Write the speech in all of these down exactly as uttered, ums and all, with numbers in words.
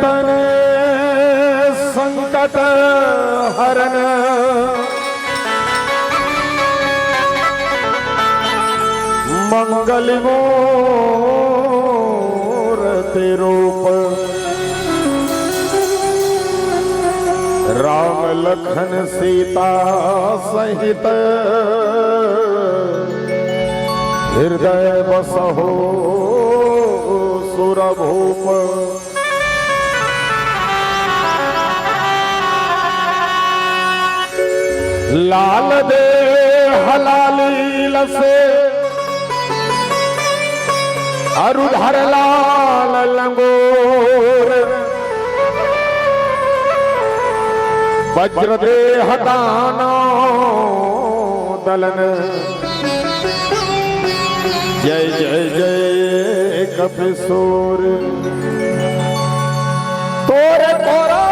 तन संकट हरन मंगल मूरति रूप। राम लखन सीता सहित हृदय बसहु सुरभूप। लाल देह लाल लस अरु धर लाल लंगोर। वज्र देह दानव दलन जय जय जय कपिसूर। तोरे कोरा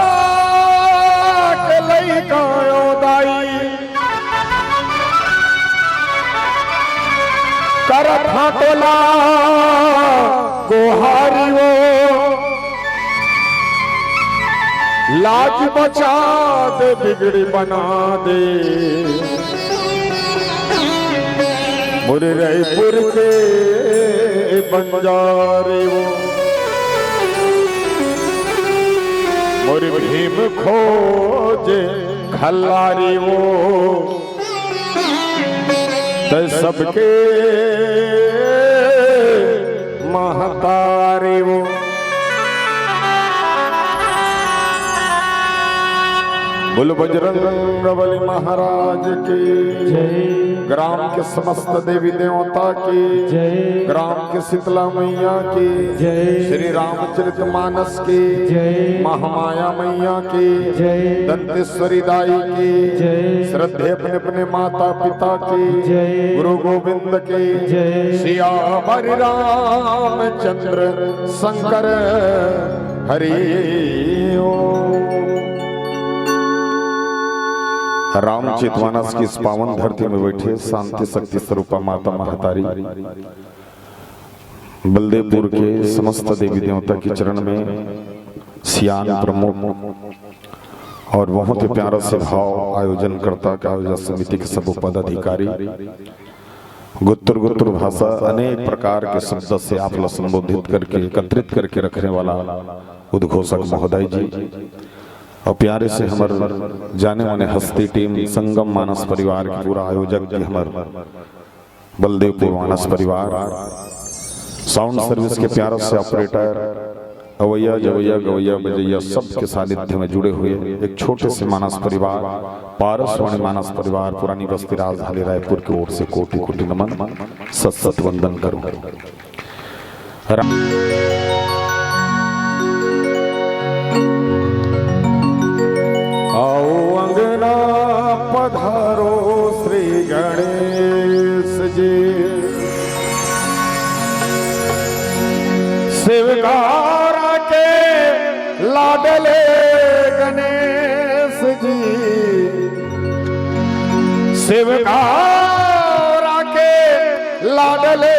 के लइका ओ दाई, करत हां तोला गोहारी वो। लाज बचा दे, बिगड़ी बना दे, मोरे रईपुर के बंजारी वो, मोरे भीम खोजे खल्लारी वो। तैं सबके महतारी वो। बोलो बजरंग बली महाराज की जय। ग्राम के समस्त देवी देवता की जय। ग्राम के शीतला मैया की जय। श्री रामचरित मानस की जय। महामाया मैया की जय। दंतेश्वरी दाई की जय। श्रद्धे अपने अपने माता पिता की जय। गुरु गोविंद की जय। सियावर रामचंद्र शंकर हरि ओम। रामचरित मानस की इस पावन धरती में बैठे शांति शक्ति स्वरूपा माता महतारी बलदेवपुर के समस्त देवी देवता के चरण में सियान प्रमुख और बहुत ही प्यारा से भाव आयोजन करता का आयोजन समिति के सब पदाधिकारी गुत्तुर गुत्तुर भाषा अनेक प्रकार के शब्द से आप ला संबोधित करके एकत्रित करके रखने वाला उद्घोषक महोदय जी और प्यारे से हमर जाने माने हस्ती टीम संगम मानस परिवार के पूरा आयोजक जी हमर बलदेवपुर मानस परिवार, साउंड सर्विस के प्यारा से ऑपरेटर, अवैया जवैया गवैया बजैया सबके सानिध्य में जुड़े हुए एक छोटे से मानस परिवार, पारसवाणी मानस परिवार, पुरानी बस्ती राजधानी रायपुर की ओर से कोटि कोटि नमन, सत सत वंदन करूं। रा- आओ अंगना पधारो श्री गणेश जी, शिवगारा के लाडले गणेश जी, शिवगारा के लाडले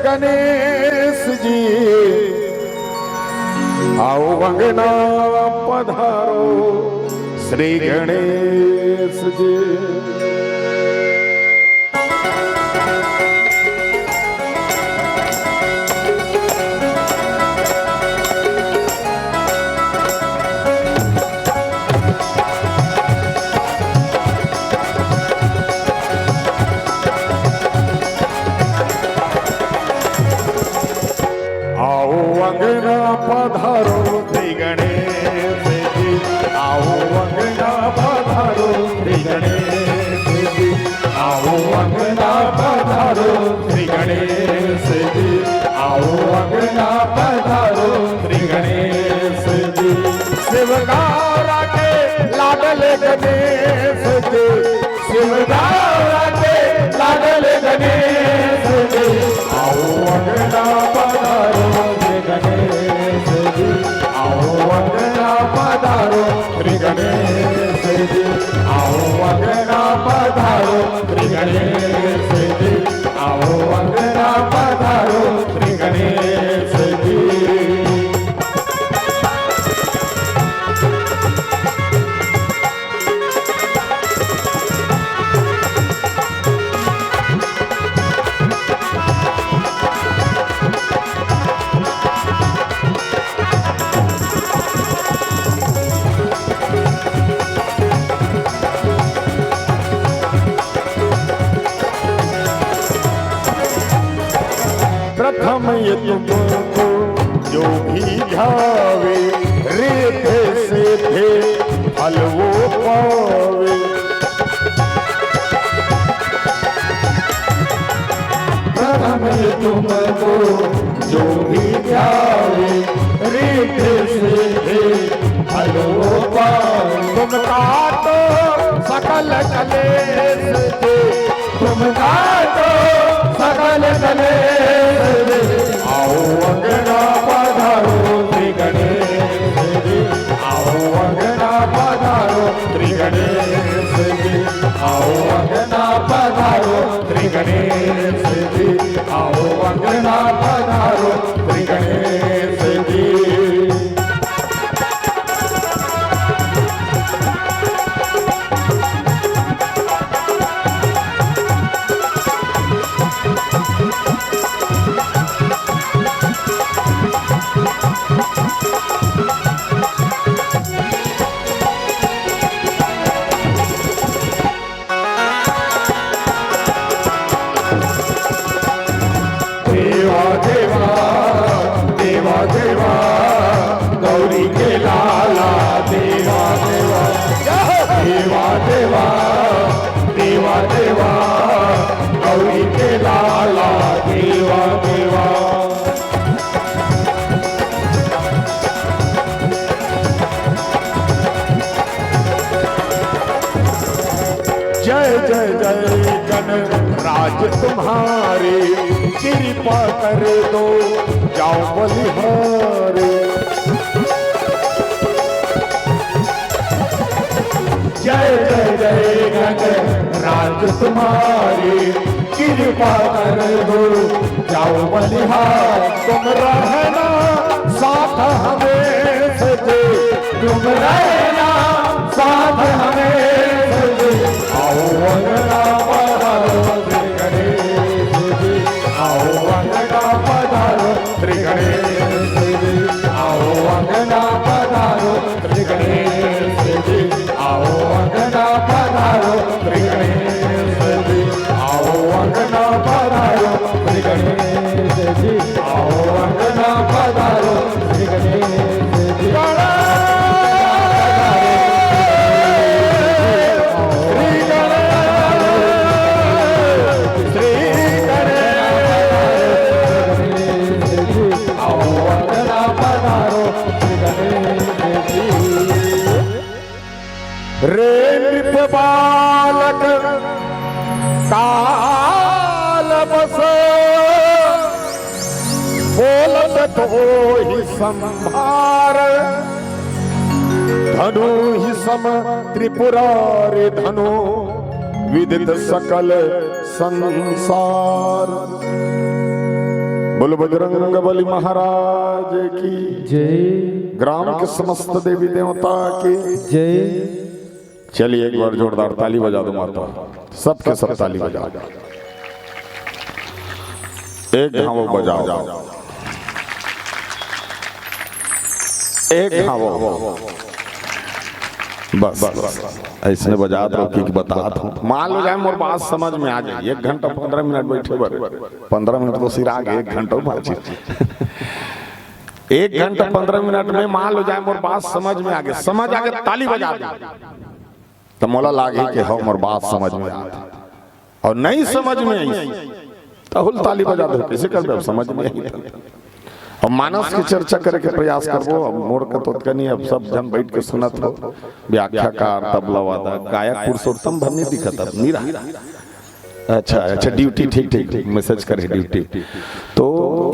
गणेश जी, आओ अंगना पधारो श्री गणेश जी। आओ अंगना पधारो श्री गणेश जी, आओ अंगना पधारो श्री गणेश जी, आओ अंगना पधारो श्री गणेश जी, आओ अंगना पधारो श्री गणेश जी। शिवगारा के लाडले गणेश जी, शिवगारा के लाडले गणेश जी, आओ अंगना पधारो श्री गणेश जी, आओ अंगना पधारो श्री गणेश जी, आओ अंगना पधारो श्री गणेश जी, आओ अंगना पधारो श्री गणेश जी। मैं तुमको जो भी ध्यावे, रिद्धि सिद्धि फल वो पावे। प्रथम ये तुमको जो भी ध्यावे, रिद्धि सिद्धि फल वो पावे। तुम काटो सकल कलेश दे, तुम काटो सकल कलेश दे। आओ अंगना पधारो श्री गणेश जी, आओ अंगना पधारो श्री गणेश जी, आओ अंगना पधारो श्री गणेश जी, आओ अंगना पधारो श्री गणेश जी। देवा देवा, देवा देवा, गौरी के लाला। देवा देवा, देवा देवा, देवा देवा, गौरी के लाला। देवा देवा। जय जय जय गणराज तुम्हारे, कृपा कर दो जाओ बलिहारे। जय जय जय गणराज तुम्हारे, कृपा कर दो जाओ बलिहार। तुम रहना साथ हमें सजे, तुम रहना साथ हमें सजे। आओ अंगना पधारो श्री गणेश जी, आओ अंगना पधारो श्री गणेश जी, आओ अंगना पधारो श्री गणेश जी, आओ अंगना पधारो श्री गणेश जी, आओ अंगना पधारो श्री गणेश जी, आओ अंगना पधारो श्री गणेश जी। श्री गणेश, श्री गणेश, आओ अंगना पधारो श्री गणेश जी। रे नृप बालक काल बस, बोलत तोहि संभार। धनु ही सम त्रिपुरारि धनु, विदित सकल संसार। बोलो बजरंग बली महाराज की जय। ग्राम के समस्त देवी देवता की जय। चलिए, एक बार जोरदार ताली बजा दो माता, सबके सब ताली बजाओ। एक धावो बजाओ, एक धावो। बस, बस, अइसने बजात रहो कि बतात हो। मान लो जाए मोर बात समझ में आ जाए, एक घंटा पन्द्रह मिनट बैठे बर, पन्द्रह मिनट तो सिर आ गए, एक घंटा बाँचे। एक घंटा पन्द्रह मिनट में मान लो जाए मोर बात समझ में आ गए, समझ आ गए, ताली बजा दे। त मोला लागही कि हव, मोर बात समझ में आत हे। अउ नहीं समझ में आइस, तहू ल ताली बजा दो, कइसे करबे, अब समझ में आही त। अब मानस के चर्चा करे के प्रयास करबो। अब मोर का तो ओतका नहीं, अब सब झन बैठ के सुनत हो, व्याख्याकार, तबला वादक, गायक पुरुषोत्तम भर नहीं दिखत, अब नहीं रहा। अच्छा, अच्छा, ड्यूटी, ठीक, ठीक, ठीक, मैसेज करे ड्यूटी। तो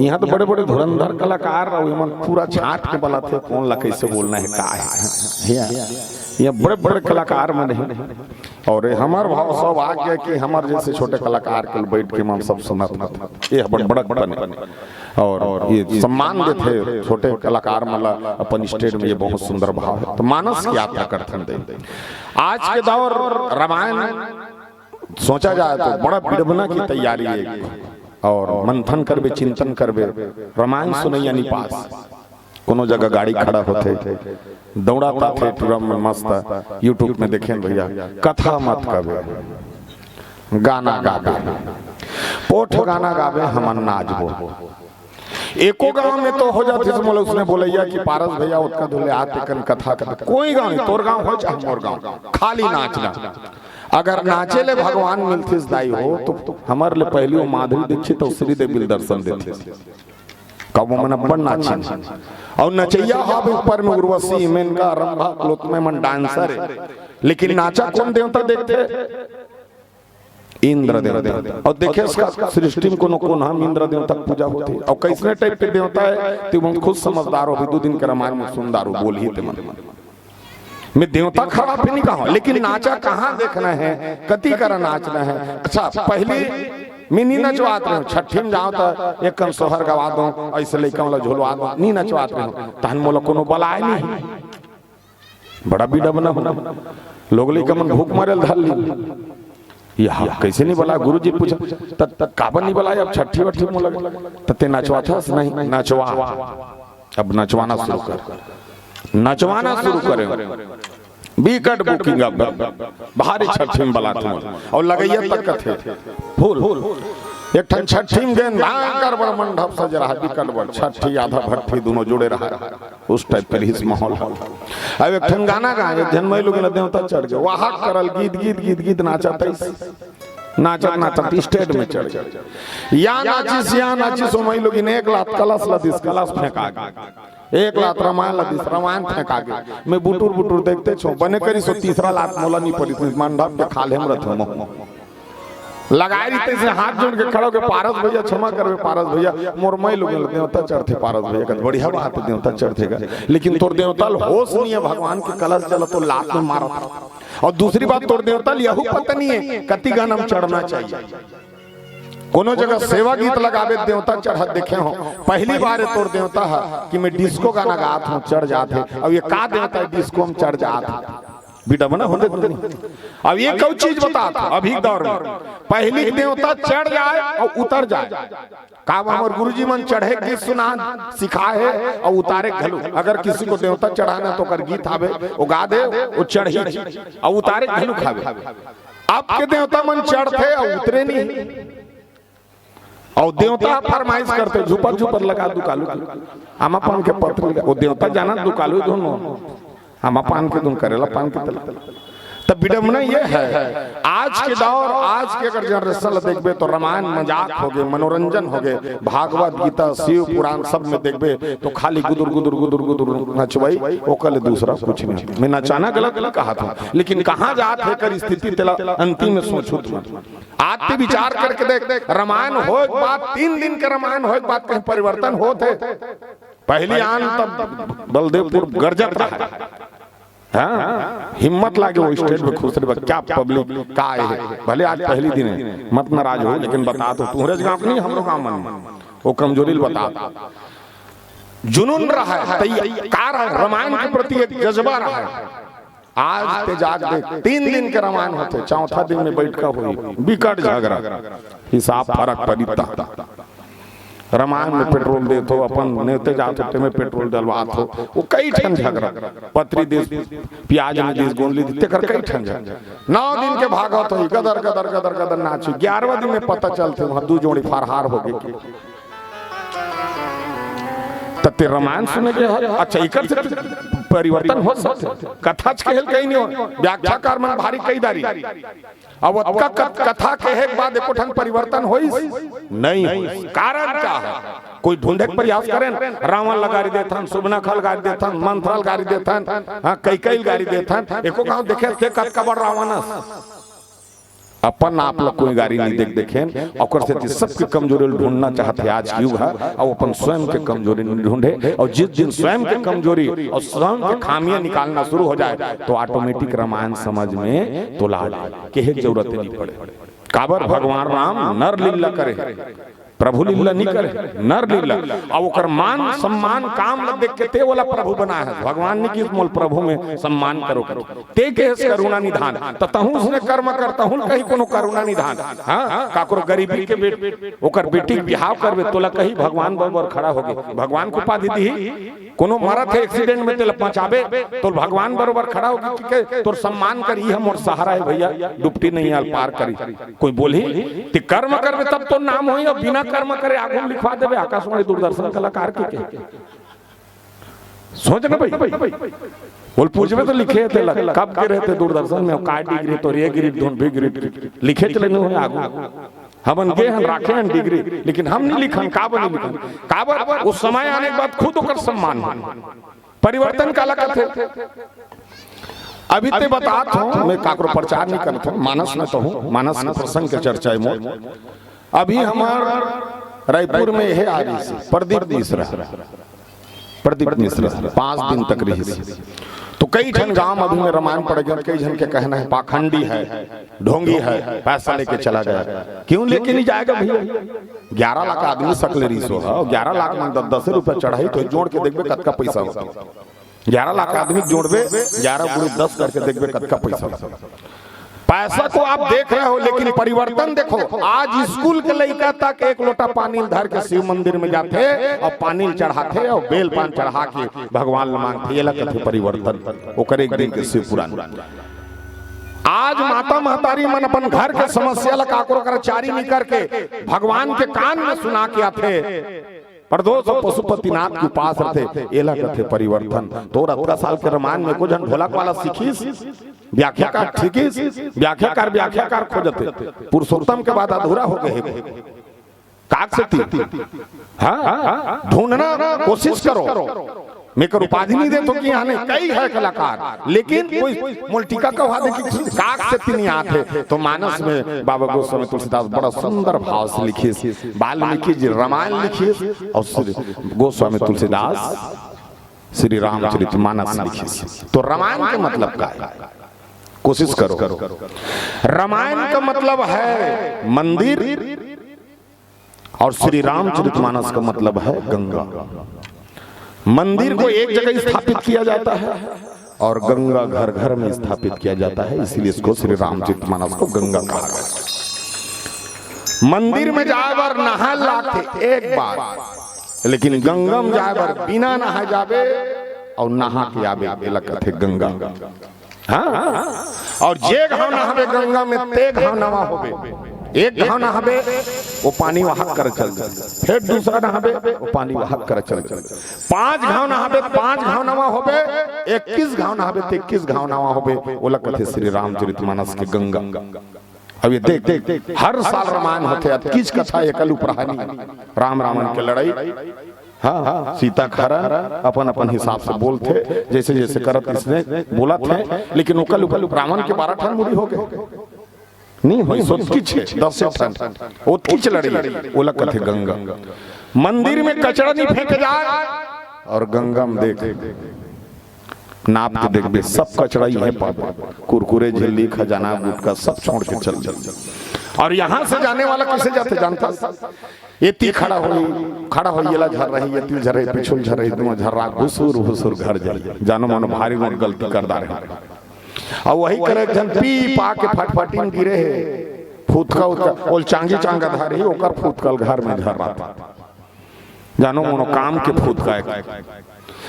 यहाँ तो बड़े-बड़े धुरंधर कलाकार, अउ एमन पूरा छांट के बलाथे, कौन ला कैसे बोलना है, का है। यहाँ, यहाँ बड़े-बड़े कलाकार मन हे, अउ हमर भाव सब आ गया कि हमर जैसे छोटे कलाकार के बैठ के हम सब सुनत हन। ये अपन बड़कपन हे। अउ ये सम्मान देथे छोटे कलाकार मन ला अपन स्टेज में, ये बहुत सुंदर भाव हे। तो मानस की यात्रा करथन दे। आज के दौर रामायण सोचा जाए तो बड़ा विडंबना की तैयारी हे। अउ मंथन करबे, चिंतन करबे, रामायण सुनइया नहीं पास। कोनो जगह गाड़ी खड़ा होथे, दौड़ात आथे टूरा मन मस्त, YouTube में देखेन भैया, कथा मत कहबे, गाना गाबे, पोठ गाना गाबे, हमन नाचबो। एको गांव में तो हो जातिस, मोला उसने बोलैया कि पारस भैया ओतका दूर ले आते कन कथा कर। कोई गांव नहीं, तोर गांव हो चाहे मोर गांव, खाली नाचना। अगर नाचे ले भगवान मिलतिस दाई हो, तो हमर ले पहिली वो माधुरी दीक्षित अउ श्रीदेवी ल दर्शन देतिस। का वो मन अब्बड़ नाचिन। अउ नचैया हावे ऊपर में उर्वशी, मेनका, रंभा, क्लोथमा, मन dancer हे। लेकिन नाचा कोन देवता देखथे? इंद्र देवता। अउ देखे इसका सृष्टि में कोनो कोना में इंद्र देवता के पूजा होथे। अउ कइसने type के देवता हे, ते मन खुद समझदार हो, दू दिन के रामायण में सुनदार हो, बोलही ते मन। मैं देवता खराब भी नहीं कहूं, लेकिन नाचा कहां देखना हे, कति करा नाचना हे। अच्छा, पहिली मैं नी नचवात रहेंव, छट्ठी में जांव त एक कन सोहर गवा दंव, अइसे लइका मन ला झुलवा दंव, नी नचवात रहेंव, तहन मोला कोनो बलाय नहीं। बड़ा बिडबना हो, लोग लइका मन भूख मारे ल धर ली। ये हा, कइसे नी बलाय? गुरुजी पूछा, त, त काबर नी बलाय? अब छट्ठी वट्ठी मोला, त ते नचवाथस नहीं? नचवा। अब नचवाना शुरू कर, नचवाना शुरू करे। बिकट booking अब भारी छट्ठी में बलात हूं। अउ लगइया तक कथे फूल। एक ठन छट्ठी में गेंद, भयंकर बड़ मंडप सज रहा, बिकट बड़ छट्ठी, आधा भट्ठी, दोनों जुड़े रहा। उस type के रहिस माहौल। अब एक ठन गाना गाए, एक झन माई लोग ल देवता चढ़ गे, वाहक करल गीत, गीत, गीत, गीत नाचत आइस। नाचत, नाचत stage में चढ़ गे। या नाचिस, या नाचिस, ओ माई लोगिन एक लात कलश ल दिस, कलश फेंका गे। एक लात रामायण ल दिस, रामायण फेंका गे। मैं बुटुर बुटुर देखते छो, बने करिस ओ तीसरा लात मोला नी परिस, मंडप के खाल्हे में रथे मो। लगाए रहितिस हाथ जोड़ के खड़ा होके, "पारस भैया, क्षमा करबे पारस भैया, मोर माई लोगिन ल देवता चढ़थे पारस भैया।" कहत, "बढ़िया बात हे, देवता चढ़थे गा, लेकिन तोर देवता ल होश नहीं हे, भगवान के कलश जलत हे, लात में मारत हे। अउ दूसरी बात, तोर देवता ल यहू पता नहीं हे कति गहना में चढ़ना चाहिए।" कोनो जगह सेवा गीत लगाबे, देवता चढ़त देखे हो, पहिली बार हे तोर देवता ह कि मैं disco गाना गात हूं, चढ़ जात हे। अब ये का देवता हे disco में चढ़ जात हे? बिडबना होने दो। अब ये कऊ चीज बतात हूं, अभी के दौर में पहिली के देवता चढ़ जाए अउ उतर जाए। का हमर गुरुजी मन चढ़े के गीत सुना सिखाए हे अउ उतारे के घलो। अगर किसी को देवता चढ़ाना हे त ओकर गीत हावे, ओ गा दे, ओ चढ़ही अउ उतारे के घलो हावे। अब के देवता मन चढ़थे अउ उतरे नहीं। अउ देवता फरमाइश करथे, "झुपर झुपर लगा दुकालू के, आमा पान के पतरी लगा।" ओ देवता जानत दुकालू धुन, आमा पान के धुन, करेला पान के तला। तब बिडम्बना ये हे, आज के दौर, आज के अगर generation ल देखबे त रामायण मजाक होगे, मनोरंजन होगे, भागवत गीता, शिव पुराण सब में देखबे त खाली गुदुर गुदुर गुदुर गुदुर नचवई, ओकर ले दूसरा कुछ नहीं। मैं नचाना गलत नहीं कहत हूं, लेकिन कहां जात हे एकर स्थिति, तेला अंतिम में सोचहू तुमन। आज ते विचार करके देख, रामायण होय के बाद, तीन दिन के रामायण होय के बाद कहीं परिवर्तन होत हे? पहिली आन तब बलदेवपुर गरजत रहा। हां, हिम्मत लागे ओ stage में खुश रहे, क्या public का आए हे, भले आज पहिली दिन हे, मत नाराज हो, लेकिन बतात हूं, तुंहरे गांव के नहीं, हमरो गांव मन में, ओ कमजोरी ल बतात हूं। जुनून रहा हे, तई-, का रहा हे, रामायण के प्रति एक जज्बा रहा हे। आज ते जाके देख, तीन दिन के रामायण होथे, चौथा दिन में बइठका होही, बिकट झगरा, हिसाब फरक परिता। रामायण में पेट्रोल देत हो, अपन नेवते जात हो, तेमे पेट्रोल डलवात हो, ओ कई ठन झगरा, पतरी दिस, पियाज नइ दिस, गोंदली दिस, तेकर कई ठन झगरा। नौ दिन के भागवत होही, गदर, गदर, गदर, गदर नाची। ग्यारहवां दिन में पता चलथे, उहां दू जोड़ी फरहार होगे। त ते रामायण सुने गे हस? अच्छा, एकर से परिवर्तन हो सकथे? कथा च कहे ल कहीं नहीं हो, व्याख्याकार मन भारी कई दारी। अब ओतका कथ-, कथा कहे के बाद एको ठन परिवर्तन होइस? नहीं होइस। कारण का हे? कोई ढूंढे के प्रयास करेन? रावण ल गारी देथन, सुबनखा ल गारी देथन, मंथरा ल गारी देथन, हां, कैकई ल गारी देथन, एको गांव देखे थे कतका बड़ रावण अस? अपन आप ल कोई गारी नहीं देख देखेन, ओकर सेती सबके कमजोरी ल ढूंढना चाहत हे आज के युग ह, अउ अपन स्वयं के कमजोरी नहीं ढूंढे। अउ जिस दिन स्वयं के कमजोरी अउ स्वयं के खामियां निकालना शुरू हो जाए, त automatic रामायण समझ में तोला आ जाए, कहे के जरूरत नहीं पड़े। काबर भगवान राम नर लीला करे, प्रभु लीला नहीं करे, नर लीला। अउ ओकर मान सम्मान काम ल देख के ते ओला प्रभु बनाए हे। भगवान ने किहिस मोला प्रभु में सम्मान करो, करो। ते केहेस करुणा निधान, त तहूं उसने कर्म कर, तहूं कहीं कोनो करुणा निधान। हां, काकरो गरीबी के बेट, ओकर बेटी के बिहाव करबे, तोला कही भगवान बरोबर खड़ा होगे, भगवान के उपाधि दिही। कोनो मरत हे accident में, तेला बचाबे, त भगवान बरोबर खड़ा होगे कि के तोर सम्मान कर, इही मोर सहारा हे भैया, डुबकी नइया ल पार करी। कोई बोलही, ते कर्म करबे तब तोर नाम होही, अउ बिना कर्म करे, आगू में लिखवा देबे आकाशवाणी दूरदर्शन कलाकार के, के। सोच ना भाई, बोल पूछबे तो लिखे हे तेला, कब के रहे थे दूरदर्शन में, का डिग्री तोर, ये गिरी धुन भी गिरी, लिखे चले नहीं होय आगू। हमन गे हन, राखे हन डिग्री, लेकिन हम नहीं लिखन, काबर नहीं लिखन? काबर? उस समय आने के बाद खुद ओकर सम्मान हो। परिवर्तन काला कथे? अभी ते बतात हूँ, मैं काकरो प्रचार नहीं करत हूँ, मानस में तो हूँ, मानस के प्रसंग के चर्चा है मोर। अभी हमार रायपुर में हे आ रहिस प्रदीप मिश्रा, प्रदीप मिश्रा पाँच दिन तक रहिस। तो कई ठन गांव अभी में रामायण पड़ गए, कई झन के कहना है पाखंडी है, ढोंगी है, पैसा लेके चला गया। क्यों लेके नहीं जाएगा भैया? ग्यारह लाख आदमी सकले रहिस हो, ग्यारह लाख मन दस दस रुपया चढ़ाही तो जोड़ के देखबे कतका पैसा होता। ग्यारह लाख आदमी जोड़बे, ग्यारह गुणे दस करके देखबे कतका पैसा। पैसा को आप देख रहे हो, लेकिन परिवर्तन देखो। आज स्कूल के लइका तक एक लोटा पानी धर के शिव मंदिर में जाथे और पानी चढ़ाथे और बेल पान चढ़ा के भगवान ल मांगथे, एला कथे परिवर्तन। ओकर एक दिन के शिव पुराण। आज माता महतारी मन अपन घर के समस्या ल काकरो करा चारी नहीं करके भगवान के कान में सुना के आथे। परदोस अउ पशुपतिनाथ के उपास रथे, एला कथे परिवर्तन। तोर अतका साल के रामायण में को झन ढोलक वाला सीखिस, व्याख्याकार सीखिस, व्याख्याकार, व्याख्याकार खोजथे। पुरुषोत्तम के बाद अधूरा हो गए हे। काक सेती? हाँ, ढूंढना कोशिश करो। मैं कर उपाधि नहीं देथों कि यहाँ नहीं, कई है कलाकार, लेकिन कोई मोल टीका कहवा दे कि काक सेती नहीं आथे। तो मानस में बाबा गोस्वामी तुलसीदास बड़ा सुंदर भाव से लिखिस, वाल्मीकि जी रामायण लिखिस और श्री गोस्वामी तुलसीदास श्री रामचरित मानस लिखिस। तो रामायण के मतलब का है? कोशिश करो। रामायण का मतलब है मंदिर, और श्री रामचरितमानस का मतलब है गंगा। मंदिर को एक जगह स्थापित किया जाता है और गंगा घर घर में स्थापित किया जाता है, इसीलिए इसको श्री रामचरितमानस को गंगा कहा गया। मंदिर में जाए बर नहाए लागथे एक बार, लेकिन गंगा में जाए बर बिना नहाए जाबे और नहा के आबे, एला कथे गंगा। हाँ, और जे घाव नहाबे गंगा में, ते घाव नवा होबे। एक घाव नहाबे, वो पानी वहाक कर चल जाए, फिर दूसरा नहाबे, वो पानी वहाक कर चल जाए। पांच घाव नहाबे, पांच घाव नवा होबे, इक्कीस घाव नहाबे, तो इक्कीस घाव नवा होबे। ओला कथे श्री रामचरित मानस के गंगा। अब ये देख, देख, हर साल रामायण होथे, अतकीच कथा एकल उपरानी, राम रावण के लड़ाई। हाँ, सीता के हरण अपन अपन हिसाब से बोलथे, जैसे जैसे करत इसने बोलत हे, लेकिन ओकर ऊपर रावण के बारह ठन मुड़ी हो गए। नहीं होई, सोतकीच हे, दस ठन, ओतकीच लड़ी, ओला कथे गंगा। मंदिर में कचरा नहीं फेंके जाए और गंगा में देख, नाप के देखबे, सब कचरा ही है पाबे। कुरकुरे, झिल्ली, खजाना, गुटखा सब छोड़ के चल जाए। और यहाँ से जाने वाला कैसे जाथे जानता? ये ती खड़ा होई, खड़ा होई, येला झर रही, ये ती झर रही, पिछुल झर रही, दोनों झर रहा, घुसुर घुसुर घर जाए। जानो मानो भारी मोट गलती कर डारे। और वही करे एक झन पी पा के फटफटी में गिरे हे, फुतका उतका, ओल चांगी चांगा धारी, ओकर फुतकल घर में झर रहा। जानो मोनो काम के फुतका हे।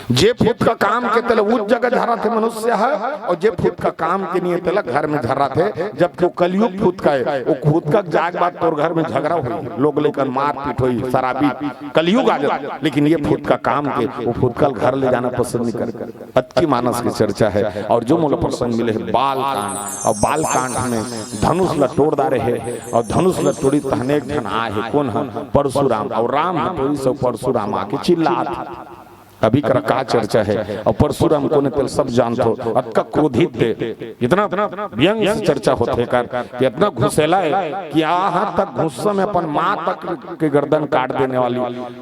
जे फुतका काम के तेला उच जगह झराथे मनुष्य हे, और जे फुतका काम के नहीं हे तेला घर में झराथे। जबकि वो कलयुग फुतका हे, वो फुतका के जाए के बाद तोर घर में झगड़ा होई, लोग लेकर मारपीट होई, शराबी कलयुग आ जाता। लेकिन ये फुतका काम के, वो फुतका घर ले जाना पसंद नहीं करते। अतकी मानस के चर्चा हे। और जो मोला प्रसंग मिले हे बाल कांड, और बाल कांड में धनुष ला टोड़ डारे हे, और धनुष ला टोड़ी तहने एक झन आए हे, कोन हे? परशुराम। और राम ह टोड़ी से परशुराम आके चिल्लात हे। अभी करा का चर्चा हे, और परशुराम कोन हे तेला सब जानत हो, अतका क्रोधित हे, इतना व्यंग से चर्चा होथे कर, कि इतना गुस्सेला हे कि यहाँ तक गुस्सा में अपन माँ तक के गर्दन काट देने वाली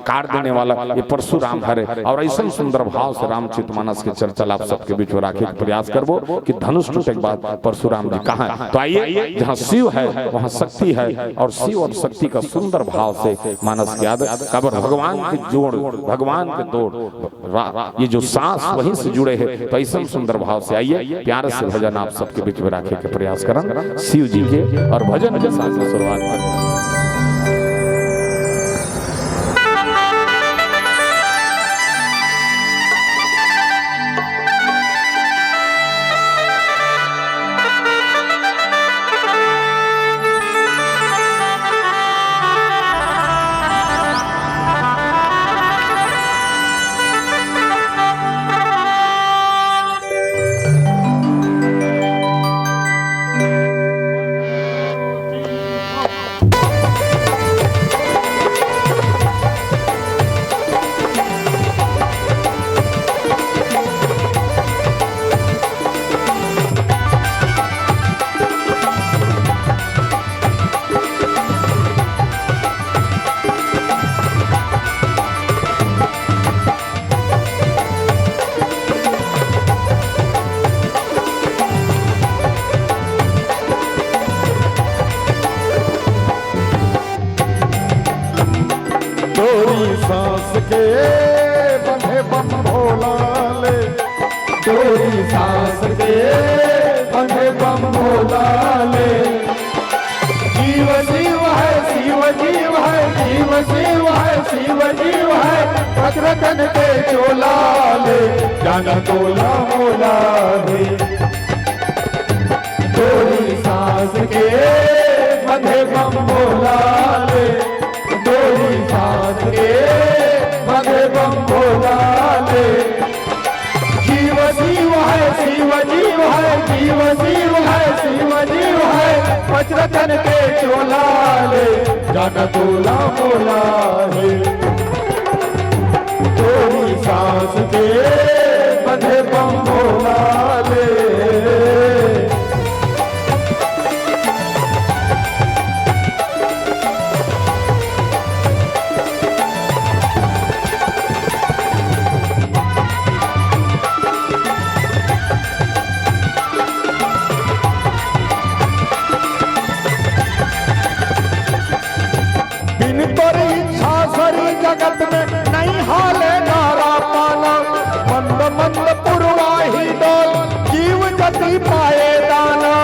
काट देने वाला ये परशुराम हरे। और ऐसन सुंदर भाव से रामचरित मानस के चर्चा ला आप सबके बीच में राखे के प्रयास करबो कि धनुष टूटे के बाद परशुराम जी कहाँ हे। तो आइए, जहाँ शिव हे, वहाँ शक्ति हे, और शिव और शक्ति का सुंदर भाव से मानस के आदर, काबर भगवान के जोड़, भगवान के तोड़, रा-, ये जो सांस वहीं से जुड़े हे। तो ऐसन सुंदर भाव से आइए, प्यार से भजन आप सबके बीच में राखे के प्रयास करन शिव जी के, और भजन के साथ में शुरुआत करन। सांस के बंधे बम भोला ले, डोरी सांस के बंधे बम भोला ले। जीव शिव है, शिव जीव है, जीव शिव है, शिव जीव है, वज्र तन के चोला ले, जान तोला मोला रे। डोरी सांस के बंधे बम भोला ले, डोरी सांस के बंधे बम भोला ले। जीव शिव है, शिव जीव है, जीव शिव है, शिव जीव है, वज्र तन के चोला ले, जान तोला मोला है। डोरी सांस के बंधे बम भोला ले। बिन तोर इच्छा सरी जगत में, नहीं हाले नारा पाना। मंद मंद पुरवाही डोल, जीव जति पाए दाना।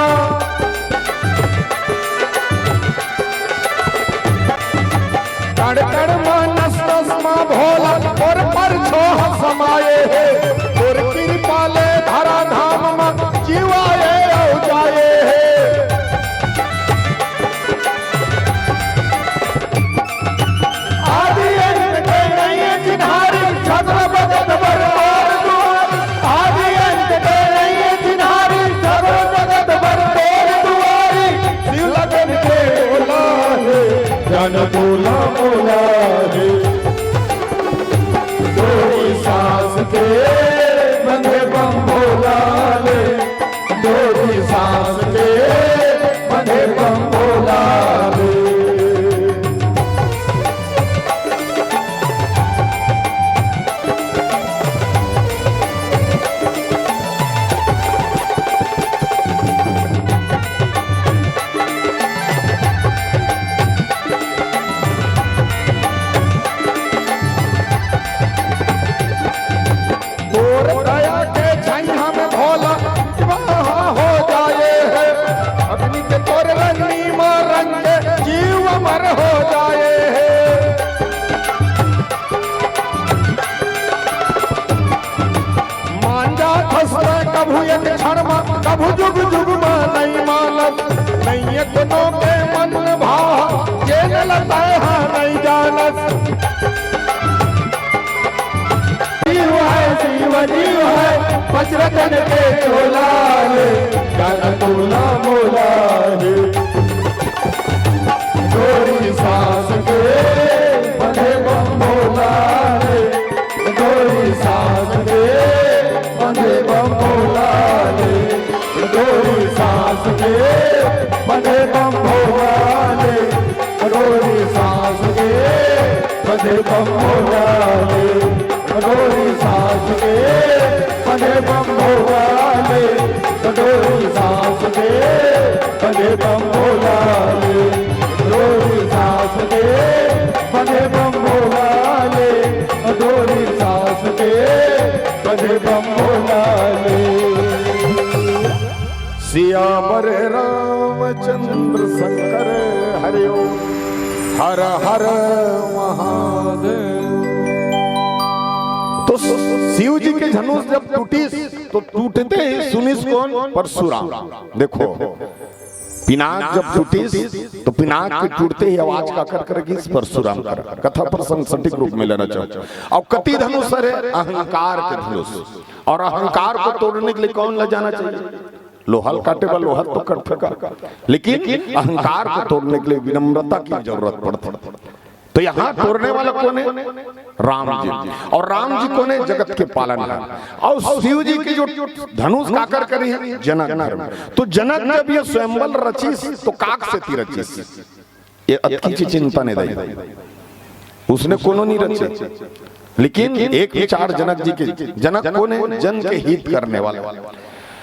कण कण मा नस नस मा भोला, तोर परछोह समाए हे। तोर किरपा ले धरा धाम मा, जीव आए अउ जाए हे। आदि अंत के नइये चिन्हारी, सगरो जगत बर तोर दुआरी। आदि अंत के नइये चिन्हारी, सगरो जगत बर तोर दुआरी। शिव लगन के भोला हे, जान तोला मोला हे। डोरी सांस के बंधे बम भोला ले, डोरी सांस के बंधे बम भोला रे। तोर दया के छाँही में भोला चितवा हो जाए हे। अग्नि के तोर रंगनी मा रंग के जीव अमर हो जाए हे। मांजा धसले कभू एक क्षण मा, कभू जुग जुग मा नहीं मानस। नहीं एतनो के मन भा, जे न लताए हा नहीं जानस। शिव है, शिव जीव है, वज्र तन के चोला ले, जान तोला मोला हे। डोरी सांस के बंधे बम भोला ले, डोरी सांस के बंधे बम भोला ले, डोरी सांस के बंधे बम भोला ले। डोरी सांस के बंधे बम भोला ले, डोरी सांस के बंधे बम भोला ले, डोरी सांस के बंधे बम भोला ले, डोरी सांस के बंधे बम भोला ले, डोरी सांस के बंधे बम भोला ले। सियावर रामचंद्र शंकर हरि ओम। हर हर महादेव। तो शिव जी के धनुष जब टूटिस तो टूटते ही सुनिस कोन? परशुराम। देखो, पिनाक जब टूटिस तो पिनाक के टूटते ही आवाज काकर करगिस? परशुराम कर। कथा प्रसंग सटीक रूप में लेना चाहूँ। अउ कति धनुष हरे? अहंकार के धनुष। अउ अहंकार को तोड़ने के लिए कौन ला जाना चाहिए? लोहा ल काटे बर लोहा तो कटथे का, लेकिन अहंकार को तोड़ने के लिए विनम्रता की जरूरत पड़ती। तो यहाँ तोड़ने वाला कौन है? राम जी। अउ राम जी कौन है? जगत के पालनहार। अउ शिव जी के जो धनुष काकर करिस हे? जनक धर्म। तो जनक जब ये स्वयंवर रचिस तो काक सेती रचिस? ये अतकी ची चिंता नहीं दई। उसने कोनो नहीं रचे, लेकिन एक विचार जनक जी के, जनक कौन है? जन के हित करने वाला।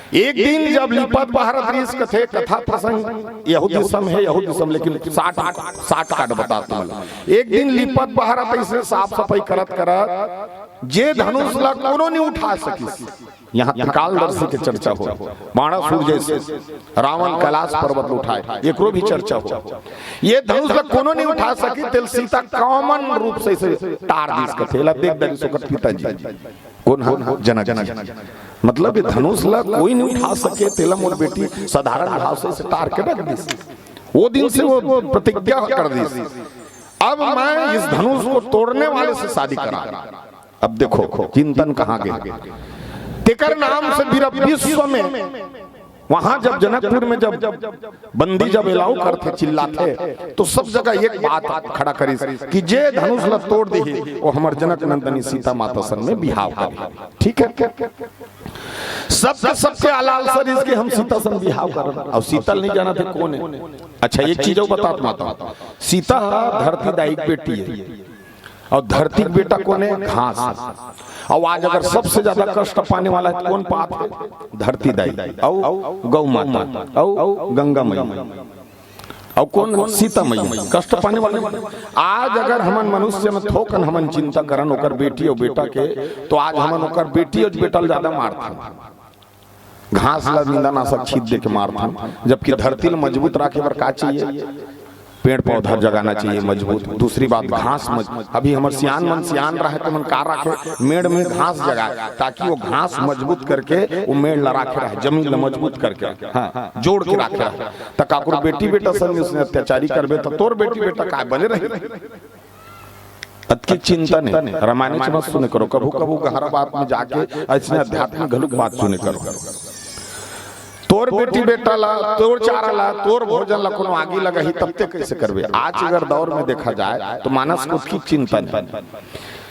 एक दिन जब लिपत बहारत रिहिस, कथे कथा प्रसंग, यहू दिसम हे, यहू दिसम, लेकिन साठ, साठ काट बता तुमन। एक दिन लिपत बहारत अइसने साफ सफाई करत करत जे धनुष ला कोनो नहीं उठा सकिस, यहाँ त्रिकालदर्शी के चर्चा हो, बाणासुर जैसे रावण कैलाश पर्वत उठाए, एकरो भी चर्चा हो। ये धनुष ला कोनो नहीं उठा सकी, तेल सीता कॉमन रूप से इसे टार दिस, कथे ला देख दरिस ओकर पिताजी। कौन हा? जनक जी। मतलब ये धनुष ला कोई नहीं उठा सके, तेला मोर बेटी साधारण भाव से इसे टार के रख दिस। वो दिन से वो प्रतिज्ञा कर दिस, अब मैं इस धनुष को तोड़ने वाले से शादी करा। अब देखो चिंतन कहाँ गए। तेकर नाम से बीरा विश्व में, वहां जब जनकपुर में जब बंदी जब अलाउ करथे, चिल्लाथे, तो सब जगह एक बात खड़ा करिस कि जे धनुष ला तोड़ दिही, वो हमर जनक नंदनी सीता माता संग में बिहाव करे। ठीक है, सबके सबके अलालसा रिहिस कि हम सीता संग बिहाव करन। अउ सीता ल नहीं जानथे कौन हे। अच्छा, एक चीज अउ बतात माता, सीता हा धरती दाई के बेटी हे। अउ धरती के बेटा कौन हे? घास। अउ आज अगर सबसे ज्यादा कष्ट पाने वाला हे त कौन पात हे? धरती दाई, अउ गौ माता, अउ गंगा मैया, अउ कौन? सीता मैया। कष्ट पाने वाले। आज अगर हमन मनुष्य में थोकन हमन चिंता करन ओकर बेटी अउ बेटा के, तो आज हमन ओकर बेटी अउ बेटा ल ज्यादा मारथन। घास ला निंदानाशक छीट दे के मारथन, जबकि धरती ला मजबूत राखे बर का चाहिए? पेड़ पौधा जगाना चाहिए मजबूत। दूसरी बात, घास मज-, अभी हमर सियान मन सियान रहे तो मन का राखे, मेड़ में घास जगाए, ताकि वो घास मजबूत करके वो मेड़ ला राखे रहे, जमीन ला मजबूत करके, हाँ, जोड़ के राखे रहे। त काकुर बेटी बेटा संग उसने अत्याचारी करबे त तोर बेटी बेटा काय बने रही? अतकी चिंता नहीं, रामायण च मत सुने करो, कभू कभू गहरा बात में जाके ऐसने आध्यात्मिक घलुक बात सुने करो। तोर बेटी बेटा ला, तोर चारा ला, तोर भोजन ला कोनो आगी लगाही, तब ते कैसे करबे? आज अगर दौर में देखा जाए तो मानस को की चिंतन हे।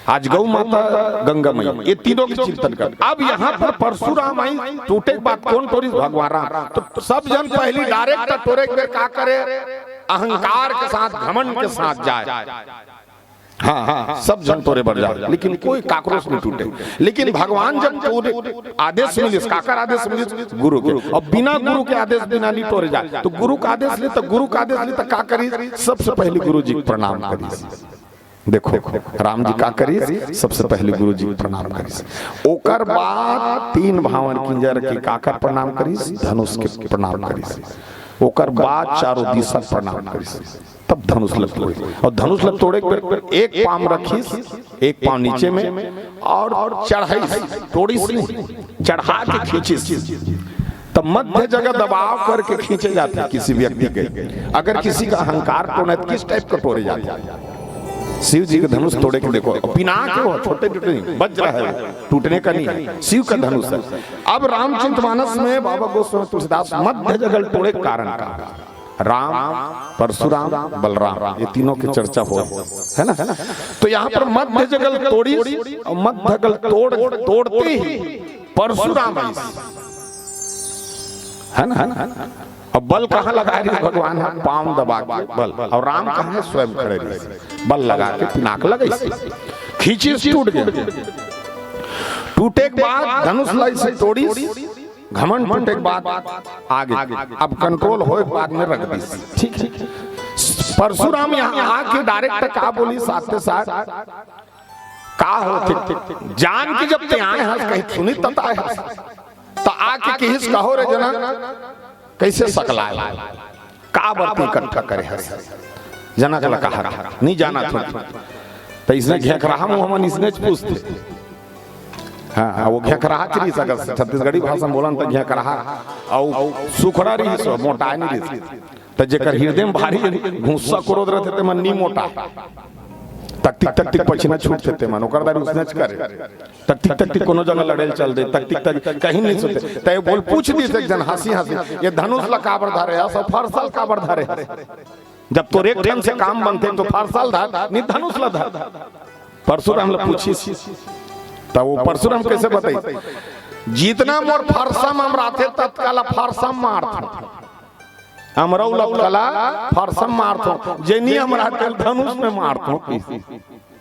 आज गौ माता, गंगा मैया, ये तीनों के चिंतन कर। अब यहाँ पर परशुराम आई, टूटे के बाद कौन टोरिस? भगवान राम। तो सब जन पहली डायरेक्ट टोरे के बेर का करे? अहंकार के साथ, घमंड के साथ जाए। हाँ, हाँ, सब जन टोरे बर जाए, लेकिन कोई काकरो से नहीं टूटे। लेकिन भगवान जब टोरे, आदेश मिलिस, काकर आदेश मिलिस? गुरु के। अब बिना गुरु के आदेश बिना नहीं टोरे जाए। तो गुरु का आदेश ले, तो गुरु का आदेश ले, तो का करी? सबसे पहले गुरु जी के प्रणाम करी। देखो, राम जी का करी? सबसे पहले गुरु जी के प्रणाम करी। ओकर बाद तीन भावन किंजर के काकर प्रणाम करी? धनुष के प्रणाम करी। ओकर बाद चारों दिशा प्रणाम करी। तब धनुष ला तोड़े। अउ धनुष ला तोड़े के बेर एक पाँव रखिस, एक पाँव नीचे में, अउ चढ़ाइस, तोड़िस नहीं, चढ़ा के खींचिस। तब मध्य जगह दबाव करके खींचे जाथे किसी व्यक्ति के। अगर किसी का अहंकार टोरना हे त किस टाइप का टोरे जाथे? शिव जी के धनुष तोड़े के देखो, पिनाक हे वो, छोटे टूटे नहीं, वज्र हे वो, टूटने का नहीं हे, शिव का धनुष हे। अब रामचरितमानस में बाबा गोस्वामी तुलसीदास मध्य जगह ल टोड़े के कारण का राम, परशुराम, बलराम, ये तीनों की चर्चा हो, है ना? तो यहाँ पर मध्य जगह ल तोड़ी, अउ मध्य जगह ल तोड़, तोड़ते ही परशुराम आइस, है ना? अब बल कहाँ लगा रहिस भगवान ह? पाँव दबा के बल। अउ राम कहाँ हे? स्वयं खड़े रहिस, बल लगा के पिनाक लगाइस, खींचिस, टूट गे। टूटे के बाद धनुष ला अइसे तोड़िस, घमंड टूटे के बाद आगे, अब कंट्रोल होए के बाद में रख दिस। ठीक है, परशुराम यहाँ आके डायरेक्ट का बोलिस, साथ साथ का होथे? जान के जब ते आए हस, कहीं सुनी तत आए हस, त आके किहिस, कहो रे जनक, कैसे सकलाए, का बर ते इकट्ठा करे हस? जनक ला कहा, नहीं जानत हों। त इसने घेंकरहा मुँह हमन इसने च पूछथे। हाँ, हाँ, वो घेंकरहा के रिहिस, अगर छत्तीसगढ़ी भाषा में बोलन त घेंकरहा, अउ सुखड़ा रिहिस, मोटाए नहीं रिहिस। त जेकर हृदय में भारी गुस्सा क्रोध रहिथे, तेमन नी मोटा। तकतिक तकतिक पछिना छूटथे तेमन, ओकर दारी उसने च करे। तकतिक तकतिक कोनो जगह लड़े ल चल दे, तकतिक तक कहीं नहीं सुनते। त ये बोल पूछ दिस एक जन हंसी हंसी, ये धनुष ला काबर धरे हस, फरसा ल काबर धरे हस? जब तोर एक ठन से काम बनथे तो फरसा ल धर, नहीं धनुष ला धर। परशुराम ला पूछिस, त वो परशुराम कैसे बताई? जितना मोर फरसा म अमराथे, ततका ला फरसा म मारथों। अमरऊ ला कला फरसा म मारथों, जे नी अमराथे ल धनुष में मारथों।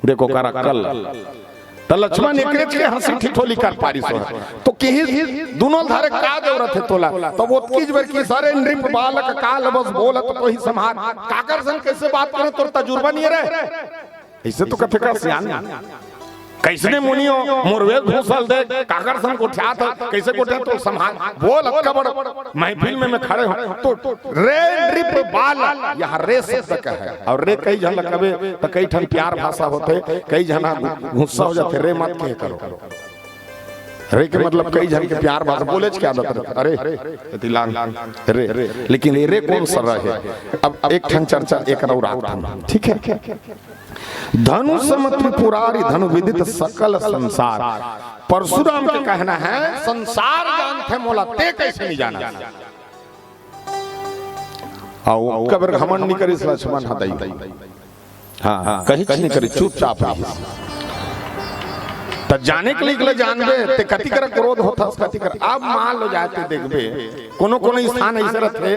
देखो, करा कल त लक्ष्मण एकरेच के हँसी ठिठोली कर पारिस होय। तो किहिस, दुनों धारे का जरूरत हे तोला? तब ओतकीच बेर किहिस, अरे नृप बालक काल बस बोलत तोहि सम्हार। काकर संग कइसे बात करें, तोर तजुर्बा नइ हे रे। अइसे तो कथे का सियान, कइसने मुनि हो, मोर वेशभूषा ल देख, काकर संग गोठियाथस, कइसे गोठियाथस, तोर सम्हार। बोल, अतका बड़ महफिल में मैं खड़े हँव, तो रे नृप बालक, इहाँ रे शब्द का हे। अउ रे कई झन ल कबे त कई ठन प्यार भाषा होथे, कई झन ह गुस्सा हो जाथे, रे मत कहे करो। रे के मतलब कई झन के प्यार भाषा बोलेच के आदत रहिथे, अरे, एती लान, रे। लेकिन ये रे कोन सा रे हे? अब एक ठन चर्चा एकर अउ राखथन, ठीक हे? धनु सम त्रिपुरारि धनु विदित सकल संसार। परशुराम के कहना हे, संसार जानथे मोला, तें कइसे नइ जानस? अउ ओतका बेर घमंड नइ करिस लक्ष्मण ह दाई। हाँ, हाँ, कहिच नइ करिस, चुपचाप रहिस। त जाने के लइक ल जानबे, तें कति करा क्रोध होथस, कति करा। अब मान लो जाय तें देखबे, कोनो कोनो स्थान अइसे रहिथे,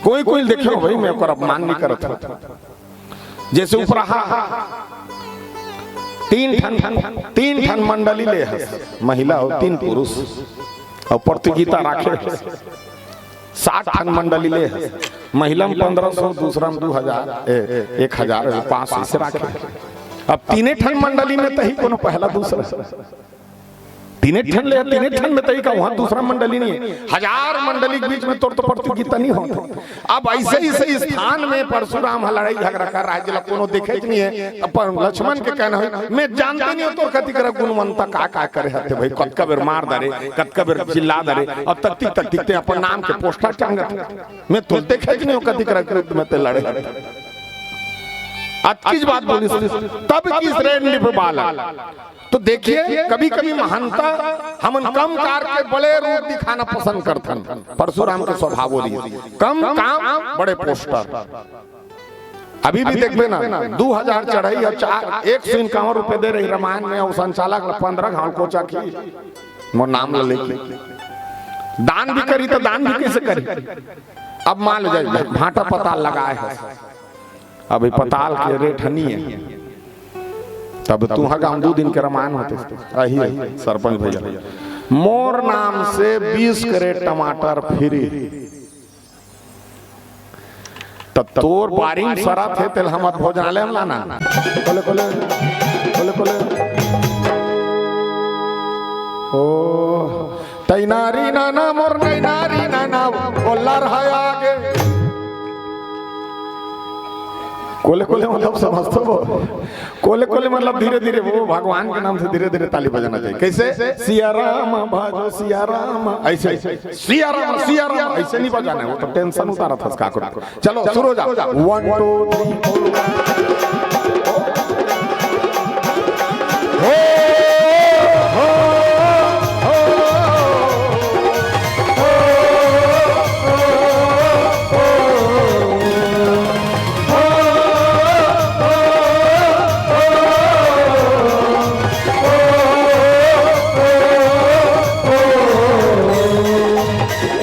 कोई कोई ल देखे हों भई, मैं ओकर अपमान नइ करत हँव। जइसे उपराहा तीन ठन, तीन ठन मंडली ले हस, महिला अउ तीन पुरुष, अउ प्रतियोगिता राखे हस। साठ ठन मंडली ले हस, महिला म पंद्रह सौ, दूसरा म दू हजार, ए, एक हजार, पाँच सौ अइसे राखे। अब तीने ठन मंडली में तहीं कोनो पहला दूसरा। तीने ठन ले, तीने ठन में तहीं का, उहाँ दूसरा मंडली नइ हे। हजार मंडली के बीच में तोर तो प्रतियोगिता नइ होत। अब अइसे, अइसे स्थान में परशुराम ह लड़ाई झगरा कर रहा हे, जेला कोनो देखेच नइ हे। अब लक्ष्मण के कहना होइस, मैं जानते नइ हँव तोर कति करा गुणवंता, का का करे हस तें भई, कतका बेर मार डारे, कतका बेर चिल्ला डारे, अउ तकतिक तकतिक तें अपन नाम के पोस्टर टांगत हस। मैं तोला देखेच नइ हँव कति करा के विरुद्ध में तें लड़े हस। अतकीच बात बोलिस, तब किहिस रे नृप बालक। तो देखिए, कभी-कभी महानता हमन कम कार के बड़े रूप दिखाना पसंद करथन। परशुराम के स्वभाव वो रहिस, कम काम, बड़े पोस्टर। अभी भी देखबे ना, दू हजार चढ़ई अउ चार, एक सौ इक्यावन रुपये दे रही रामायण में, अउ संचालक ल पंद्रह घाव कोचा की मोर नाम ल लेके। दान भी करी त दान भी कइसे करी? अब मान लो जाय, भाटा पताल लगाय हे, अब ये पताल के रेट हनी हे, तब तुँहर गाँव दू दिन के रामायण होतिस। अही सरपंच भैया, मोर नाम से बीस कैरेट टमाटर फ्री। त तोर बारी म सरत हे, तेला हमर भोजनालय म लाना। कोले, कोले, कोले, कोले। ओ, तैनारी नाना, मोर नैनारी नाना, ओल्लर है आगे। कोले, कोले मतलब समझथो? कोले, कोले मतलब धीरे धीरे, वो भगवान के नाम से धीरे धीरे ताली बजाना चाहिए। कैसे? सिया राम भजो सिया राम, ऐसे। सिया राम, सिया राम, ऐसे नहीं बजाना है, वो तो टेंशन उतारत हस का करो। चलो, शुरू हो जाओ। One, two, three, four। हो, हो, हो, हो।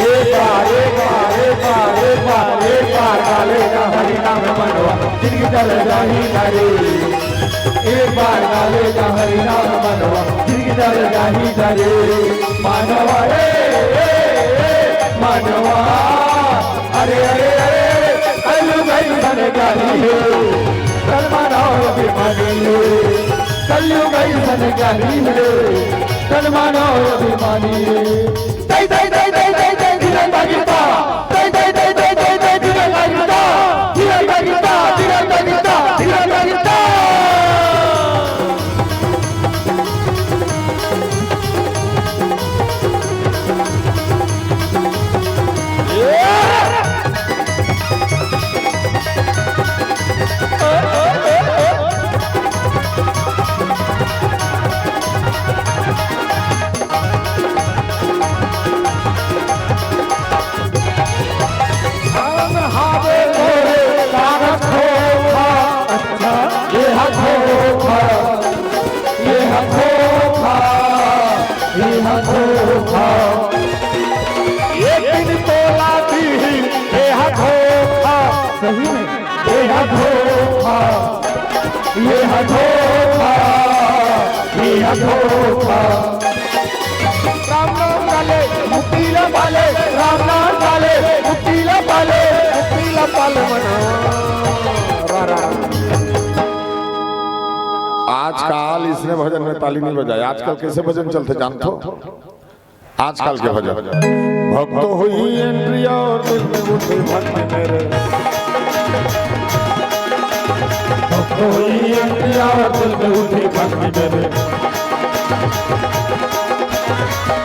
एक बार, एक बार, एक बार, एक बार, एक बार, एक बार गा ले ना हरि नाम मनवा, जिंदगी चल जाही ना रे। एक बार गा ले ना हरि नाम मनवा, जिंदगी चल जाही ना रे। मानवा रे, ए, ए, ए, मानवा। अरे, अरे, अरे, अरे, कलयुग अइसन ज्ञानी हे, तन मन अभिमानी हे। कलयुग अइसन ज्ञानी हे, तन मन अभिमानी हे। तै, तै, तै, धीरज दा गीता। तै, तै, तै, धीरज दा गीता। धीरज दा गीता, धीरज दा गीता, धीरज दा गीता। ये हा धोखा, ये हा धोखा, ये हा धोखा। एक दिन तोला दीही, ये हा धोखा। सही में? ये हा धोखा, ये हा धोखा। राम नाम डाले, मुक्ति ला पाले, राम नाम डाले, मुक्ति ला पाले, मुक्ति ला पाले मना। रा, रा, रा। आजकल इसने भजन में ताली नहीं बजाए। आजकल कैसे भजन चलते जानथो? आजकल के भजन। भक्त हुई एंट्री और दिल में उठी भक्ति मेरे। भक्त हुई एंट्री और दिल में उठी भक्ति मेरे।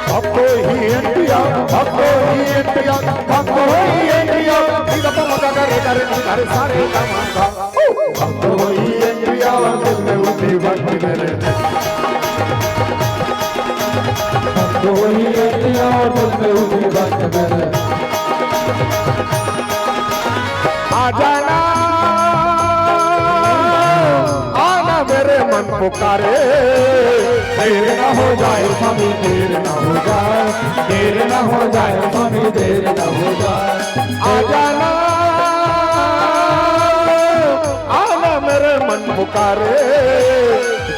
भक्त हुई एंट्री और, भक्त हुई एंट्री और, भक्त हुई एंट्री और, दिल को मजा करे, करे, करे सारे काम का। भक्त हुई एंट्री और दिल में उठी भक्ति मेरे। भक्त हुई एंट्री और दिल में उठी भक्ति मेरे। आ जाना, आना मेरे मन पुकारे। देर न हो जाए स्वामी, देर न हो जाए, देर न हो जाए स्वामी, देर न हो जाए। आ जाना, आना मेरे मन पुकारे।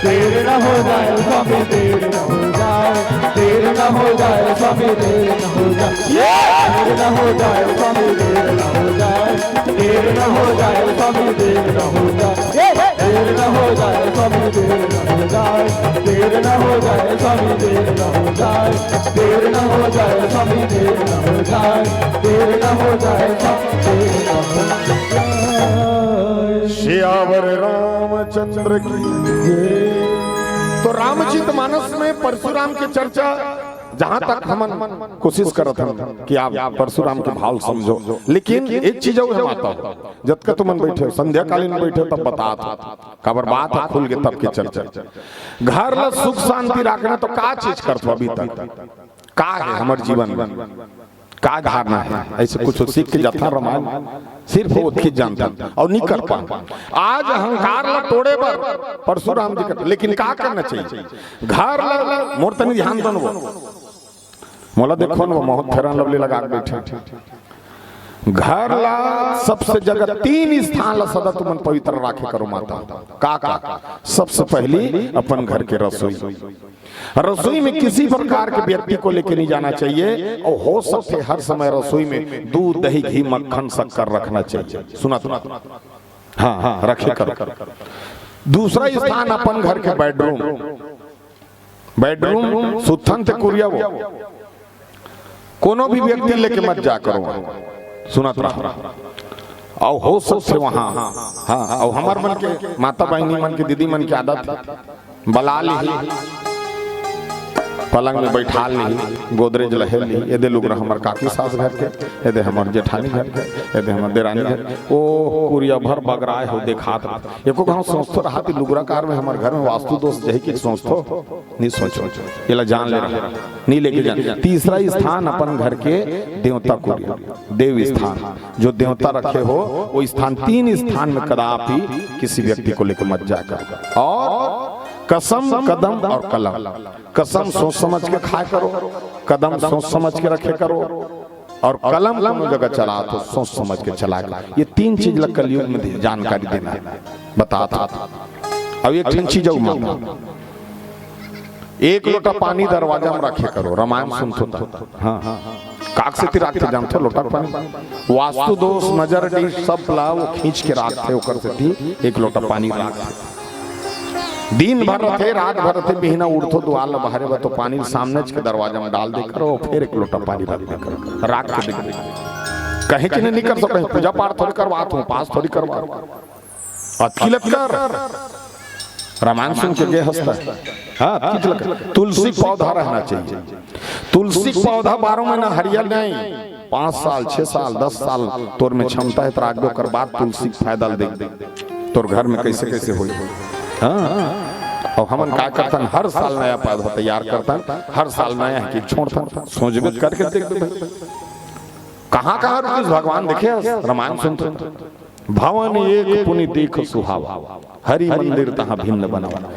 देर न हो जाए स्वामी, देर न हो जाए, देर न हो जाए स्वामी, देर न हो जाए। ये! देर न हो जाए स्वामी, देर न हो जाए, देर न हो जाए स्वामी, देर न हो जाए। ये! देर न हो जाए स्वामी, देर न हो जाए, देर न हो जाए स्वामी, देर न हो जाए, देर न हो जाए स्वामी, देर न हो जाए, देर न हो जाए स्वामी, देर न हो जाए। सियावर रामचंद्र की जय। तो रामचरित मानस में परशुराम के चर्चा, जहां तक हमन कोशिश करत हन कि आप परशुराम के भाव समझो, लेकिन एक चीज अउ हे माता, जतका तुमन बैठे हो, संध्याकालीन बैठे हो, तब बतात हो, काबर बात ह खुल के तब के चर्चा। घर ला सुख शांति राखना तो का चीज करत हो अभी तक? का हे हमर जीवन में? का धारना हे? ऐसे कुछ सीख के जाथन रामायण, सिर्फ वो चीज जानथन अउ नहीं कर पान। आज अहंकार ला तोड़े बर परशुराम जी कर, लेकिन का करना चाहिए? घर ला, मोर तनी ध्यान दो न वो। मोला देखो न वो, बहुत Fair and Lovely लगा के बैठे। घर ला सबसे जगह तीन स्थान ला सदा तुमन पवित्र राखे करो माता। का का? सबसे पहली अपन घर के रसोई। रसोई में किसी प्रकार के व्यक्ति को लेके नहीं जाना चाहिए और हो सकते हर समय रसोई में दूध, दही, घी, मक्खन, शक्कर रखना चाहिए। सुना, सुना। हाँ, हाँ, रखे करो। दूसरा स्थान अपन घर के बेडरूम। बेडरूम सुथन ते कुरिया वो। कोनो भी व्यक्ति लेके मत जा करो वहाँ। सुनत रहा। अउ हो सकथे वहाँ, हाँ, अउ हमर मन के माता बहिनी मन के, दीदी मन के आदत हे, बला लिही, पलंग में बैठा लिही, गोदरेज ल हेर लिही, एदे लुगरा हमर काकी सास घर के, एदे हमर जेठानी घर के, एदे हमर देरानी घर के। ओ कुरिया भर बगराए हो देखात रहा। एको घाव सोचथो रहा कि लुगरा कार में हमर घर में वास्तु दोष जही कि सोचथो? नहीं सोचो, एला जान ले रहा, नहीं लेके जान। तीसरा स्थान अपन घर के देवता कुरिया, देव स्थान, जो देवता रखे हो, वो स्थान, तीन स्थान में कदापि किसी व्यक्ति को लेकर मत जाकर। और कसम, कदम और कलम। कसम सोच समझ के खाए करो, कदम सोच समझ के रखे करो, और कलम कोनो जगह चलात हो, सोच समझ के चलाए करो। ये तीन चीज ला कलयुग में जानकारी देना हे, बतात हो। अब एक ठन चीज अउ मानो, एक लोटा पानी दरवाजा में रखे करो, रामायण सुनथो त। हाँ, हाँ। काक सेती राखथे जानथो लोटा पानी? वास्तु दोष, नजर डीठ सब ला वो खींच के राखथे, ओकर सेती एक लोटा पानी राखथे। दिन भर रथे, रात भर रथे, बिहना उठथो, दुआर ला बहारे बर तो पानी सामनेच के दरवाजा में डाल दे करो, फिर एक लोटा पानी रख दे करो, राख के दे करो। कहे कि नहीं, नहीं कर सकते, पूजा पाठ थोड़ी करवात हूँ, उपास थोड़ी करवात हूँ। अतकी ल कर। रामायण सुन के गे हंसता है। हाँ, अतकी ल कर। तुलसी पौधा रहना चाहिए। तुलसी पौधा बारह महीना हरियर नहीं, पाँच साल, छह साल, दस साल तोर में क्षमता हे त राख दे, ओकर बाद तुलसी के फायदा ल देख। तोर घर में कैसे कैसे होई। हाँ, अउ हमन का करथन, हर साल नया पौधा तैयार करथन, हर साल नया हे कि छोड़थन, सोचबे करके देख दे भाई। कहाँ कहाँ रुकिस भगवान देखे हस, रामायण सुनथन। भवन एक पुनि देख सुहावा, हरि मंदिर तहाँ भिन्न बनावा।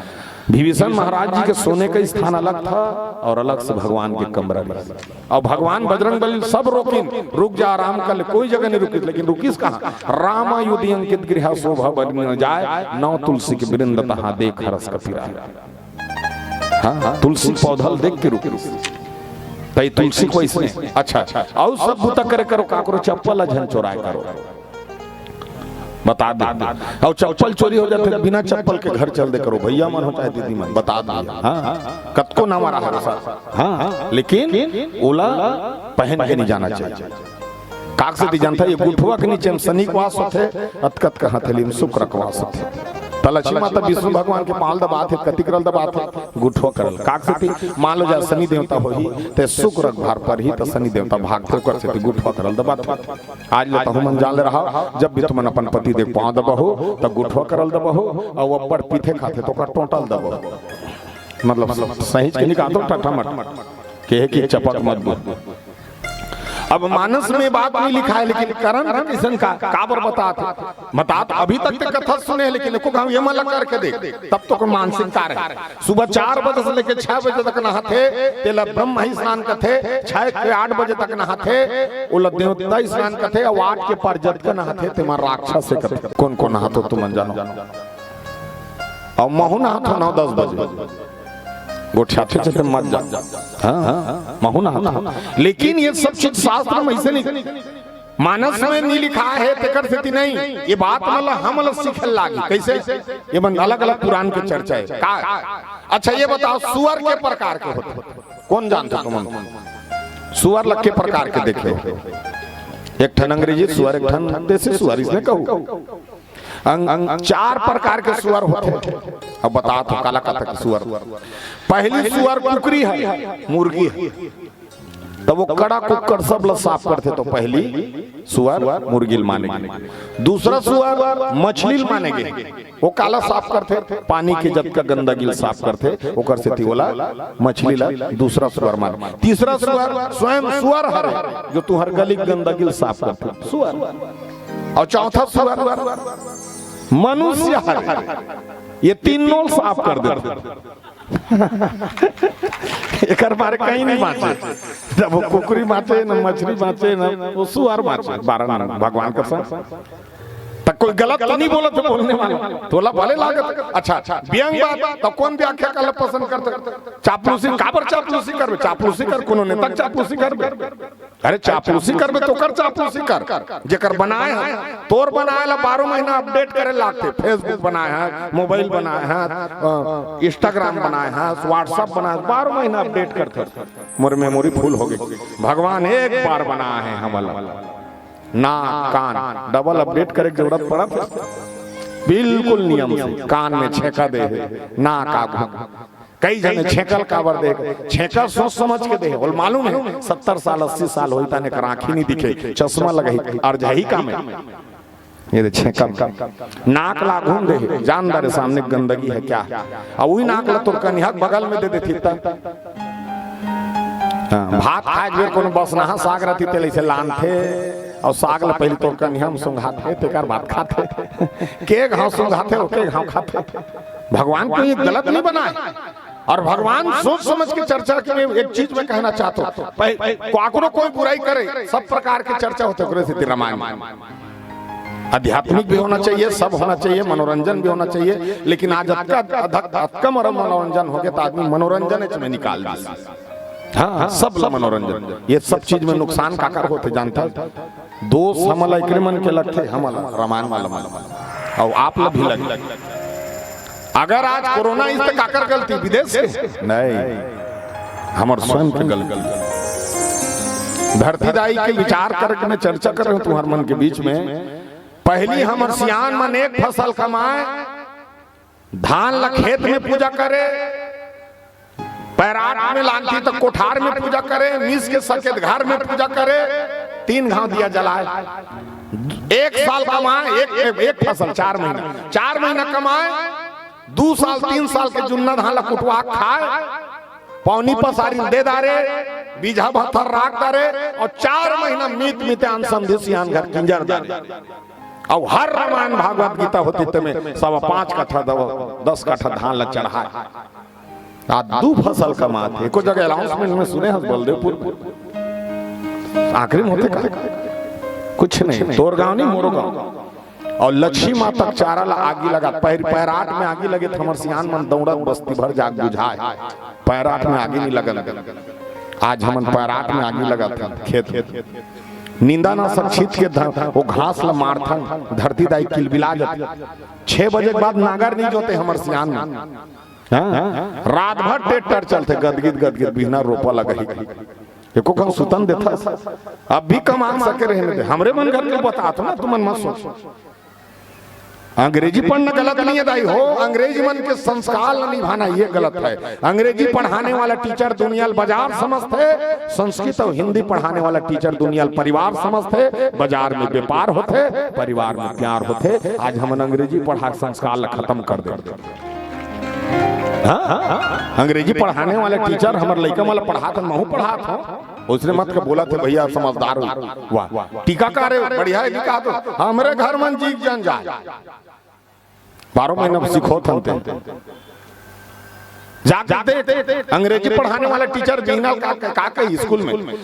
विभीषण महाराज जी के सोने का स्थान अलग था और अलग से भगवान के कमरा भी। और भगवान बजरंग बली सब रोकिन, रुक जा, आराम कर ले, कोई जगह नहीं रुकिस, लेकिन रुकिस कहाँ? राम अयोधि अंकित गृह शोभा बनि न जाय, नव तुलसी के वृंद तहाँ देख हरष कपि राय। हाँ, हाँ, तुलसी पौधा ल देख के रुकिस। तई तुलसी को इसने, अच्छा, अउ सब बूता करे करो, काकरो चप्पल ला झन चोराय करो। बता दे, अउ चप्पल चोरी हो जाथे, बिना चप्पल के घर चल दे करो, भैया मन हो चाहे दीदी मन, बता दे। हाँ, कतको नाम रहा है सर, हाँ, लेकिन ओला पहन के नहीं जाना चाहिए। काक से ती जानता, ये गुठवा के नीचे म शनि के वास होथे, अतकत का हथेली म शुक्र के वास होथे। त लक्ष्मी माता विष्णु भगवान के पाँव ल दबाथे, कतिक रल दबाथे, गुठवा करल। काक से ती मान लो जा शनि देवता होही, ते शुक्र के भार परही, त शनि देवता भागथे, ओकर से ती गुठवा करल दबाथे। आज ले तहु मन जान ले रहा, जब भी तुमन अपन पति देव पाँव दबाहू, त गुठवा करल दबाहू, अउ अब्बड़ पीथे खाथे, त ओकर टोंटा ल दबाहू। मतलब, सही के निकाल दो, टट्टा मट। केहे कि चपक मत बोल। अब मानस में बात नहीं लिखा है, लेकिन करम के किसन का काबर बतात, बतात अभी तक ते कथा सुने, लेकिन एको घाव ये मन ला करके देख, तब तो कोई मानसिक कार्य है। सुबह चार बजे से लेके छह बजे तक नहाथे, तेला ब्रह्म ही स्नान कथे, छह के आठ बजे तक नहाथे, ओला देवता स्नान कथे, अउ आठ के परजत का नहाथे, तेमा राक्षस से कथे। कोन कोन नहाथो तुमन जानो। अउ महू नहाथो नौ दस बजे। गोठियाथे चलते मत जा। हाँ, हाँ, महू नहाथो। लेकिन ये सब चीज शास्त्र में ऐसे नहीं, मानस में नहीं लिखा है, तेकर सेती नहीं। ये बात मतलब हम लोग सीखे लागी। कैसे? ये मन अलग-अलग पुराण के चर्चा है। का? अच्छा, ये बताओ, सुअर के प्रकार के होथे? कोन जानथे तुमन? सुअर ल के प्रकार के देखे हो? एक ठन अंग्रेजी सुअर, एक ठन देसी सुअर, इसने कहू। अंग, अंग, चार प्रकार के सुअर होथे। अब बतात हँव काला कथे के सुअर। पहली सुअर कुकरी है, मुर्गी है। तब वो कड़ा कुक्कड़ सब ल साफ करथे, तो पहली सुअर मुर्गी ल माने गे। दूसरा सुअर मछली ल माने गे। वो काला साफ करथे, पानी के जतका गंदगी ल साफ करथे, ओकर सेती ओला मछली ल दूसरा सुअर माने। तीसरा सुअर स्वयं सुअर हरे, जो तुँहर गली के गंदगी ल साफ करथे, सुअर। अउ चौथा सुअर मनुष्य हरे, ये तीनों ल साफ कर देथे। एकर बारे कहीं नहीं बाँचे, न वो कुकरी बाँचे, न मछली बाँचे, न वो सुअर बाँचे। बारह नंबर भगवान का संग। त कोई गलत तो नहीं बोलत हे बोलने वाला, तोला भले लागत। अच्छा, व्यंग बात, त कोन व्याख्या करला पसंद करथे? चापलूसी, काबर चापलूसी करबे? चापलूसी कर, कोनो नेता के चापलूसी करबे? अरे, चापलूसी करबे त ओकर चापलूसी कर, जेकर बनाए हे। तोर बनाए ला बारह महीना update करे लागथे। Facebook बनाए हे, mobile बनाए हे, अ, Instagram बनाए हे, WhatsApp बनाए हे, बारह महीना update करथे। मोर memory full हो गे। भगवान एक बार बनाए हे हमला। नाक, कान, double update करे के जरूरत पड़त हे? बिल्कुल नियम से। कान में छेंका दे हे, नाक आगू। कई झन छेंका ल काबर दे हे? छेंका सोच समझ के दे हे। ओला मालूम हे, सत्तर साल, अस्सी साल होही, तने कर आँखी नहीं दिखे, चश्मा लगाही, अरझाही का में। ये दे छेंका। नाक ला आगू म दे हे, जान डारे सामने गंदगी हे क्या। अउ उही नाक ला तोर कनिहा के बगल में दे देथे त। हाँ, भात खाए के बेर कोनो बसनाहा साग रहिथे, तेला अइसे लानथे, अउ साग ला पहिली तोर कनिहा म सुंघाथे, तेकर बाद खाथे। के घाव सुंघाथे, ओ के घाव खाथे। भगवान कोई गलत नहीं बनाए। अउ भगवान सोच समझ के चर्चा के लिए एक चीज मैं कहना चाहता हूँ, पह-, काकरो कोई बुराई करे, सब प्रकार के चर्चा होथे, ओकरे सेती रामायण। आध्यात्मिक भी होना चाहिए, सब होना चाहिए, मनोरंजन भी होना चाहिए, लेकिन आज अतका अधक-, अतका मर मनोरंजन हो गे, त आदमी मनोरंजन में निकाल दिस। हाँ, हाँ, सब ला मनोरंजन। ये सब चीज में नुकसान काकर होथे जानथस? दोष हमला एकरे मन के लगथे, हमला रामायण वाला मन। अउ आप ला भी लगे। अगर आज कोरोना आइस त काकर गलती? विदेश के? नहीं, हमर स्वयं के गलती। धरती दाई के विचार करके मैं चर्चा कर रहा हूँ तुम्हर मन के बीच में। पहली हमर सियान मन एक फसल कमाए, धान ला खेत में पूजा करे, पैराट में लानथी त कोठार में पूजा करे, मीस के सकेत घर में पूजा करे, तीन घाव दिया जलाए। एक साल कमाए, एक, एक, एक फसल, चार महीना, चार महीना कमाए, दू साल, तीन साल के जुन्ना धान ला कुटवा के खाए, पौनी पसारी दे डारे, बीजा भत्थर राख डारे, अउ चार महीना मीत मीते आन समधी सियान घर किंजर डारे। अउ हर रामायण भागवत गीता होथे तेमे सवा पाँच कट्ठा दव-, दस कट्ठा धान ला चढ़ाए। आज दू फसल कमाथे। एको जगह announcement में सुने हस बलदेवपुर में। आखिरी में होथे का? कुछ नहीं। तोर गाँव नहीं, मोरो गाँव। अउ लक्ष्मी माता के चारा ला आगी लगात, पैर, पैराट में आगी लगे त हमर सियान मन दौड़त बस्ती भर जाग बुझाय। पैराट में आगी नहीं लगन दे। आज हमन पैराट में आगी लगात हन, खेत में। निंदा ना सक्षित के ध-, वो घास ला मारथन, धरती दाई किलबिला जाथे। छह बजे के बाद नागर नहीं जोते हमर सियान मन। हाँ? रात भर ट्रैक्टर चलथे, गदगिद गदगिद बिहना रोपा लगही। एको कन सुतन देथस। अब भी कमा सके रहे दे। हमरे मन घर के बतात ना, तुमन मत सोच। अंग्रेजी पढ़ना गलत नहीं है दाई हो, अंग्रेजी मन के संस्कार ला निभाना ये गलत है। अंग्रेजी पढ़ाने वाला टीचर दुनिया ल बाजार समझथे, संस्कृत और हिंदी पढ़ाने वाला टीचर दुनिया ल परिवार समझथे। बाजार में व्यापार होथे, परिवार में प्यार होथे। आज हमन अंग्रेजी पढ़ा के संस्कार ला खत्म कर देथे। हाँ? अंग्रेजी पढ़ाने वाले टीचर हमर लइका मन ला पढ़ात हन, महू पढ़ात हूँ। उसने मत के बोलथे भैया, समझदार हो। वाह, टीका का रे, बढ़िया है, टीका तो हमरे घर मन जीव जन जाय। बारह महीना में सिखोथन ते। जाके देख, अंग्रेजी पढ़ाने वाला टीचर बिहना ल का, का, का कही स्कूल में?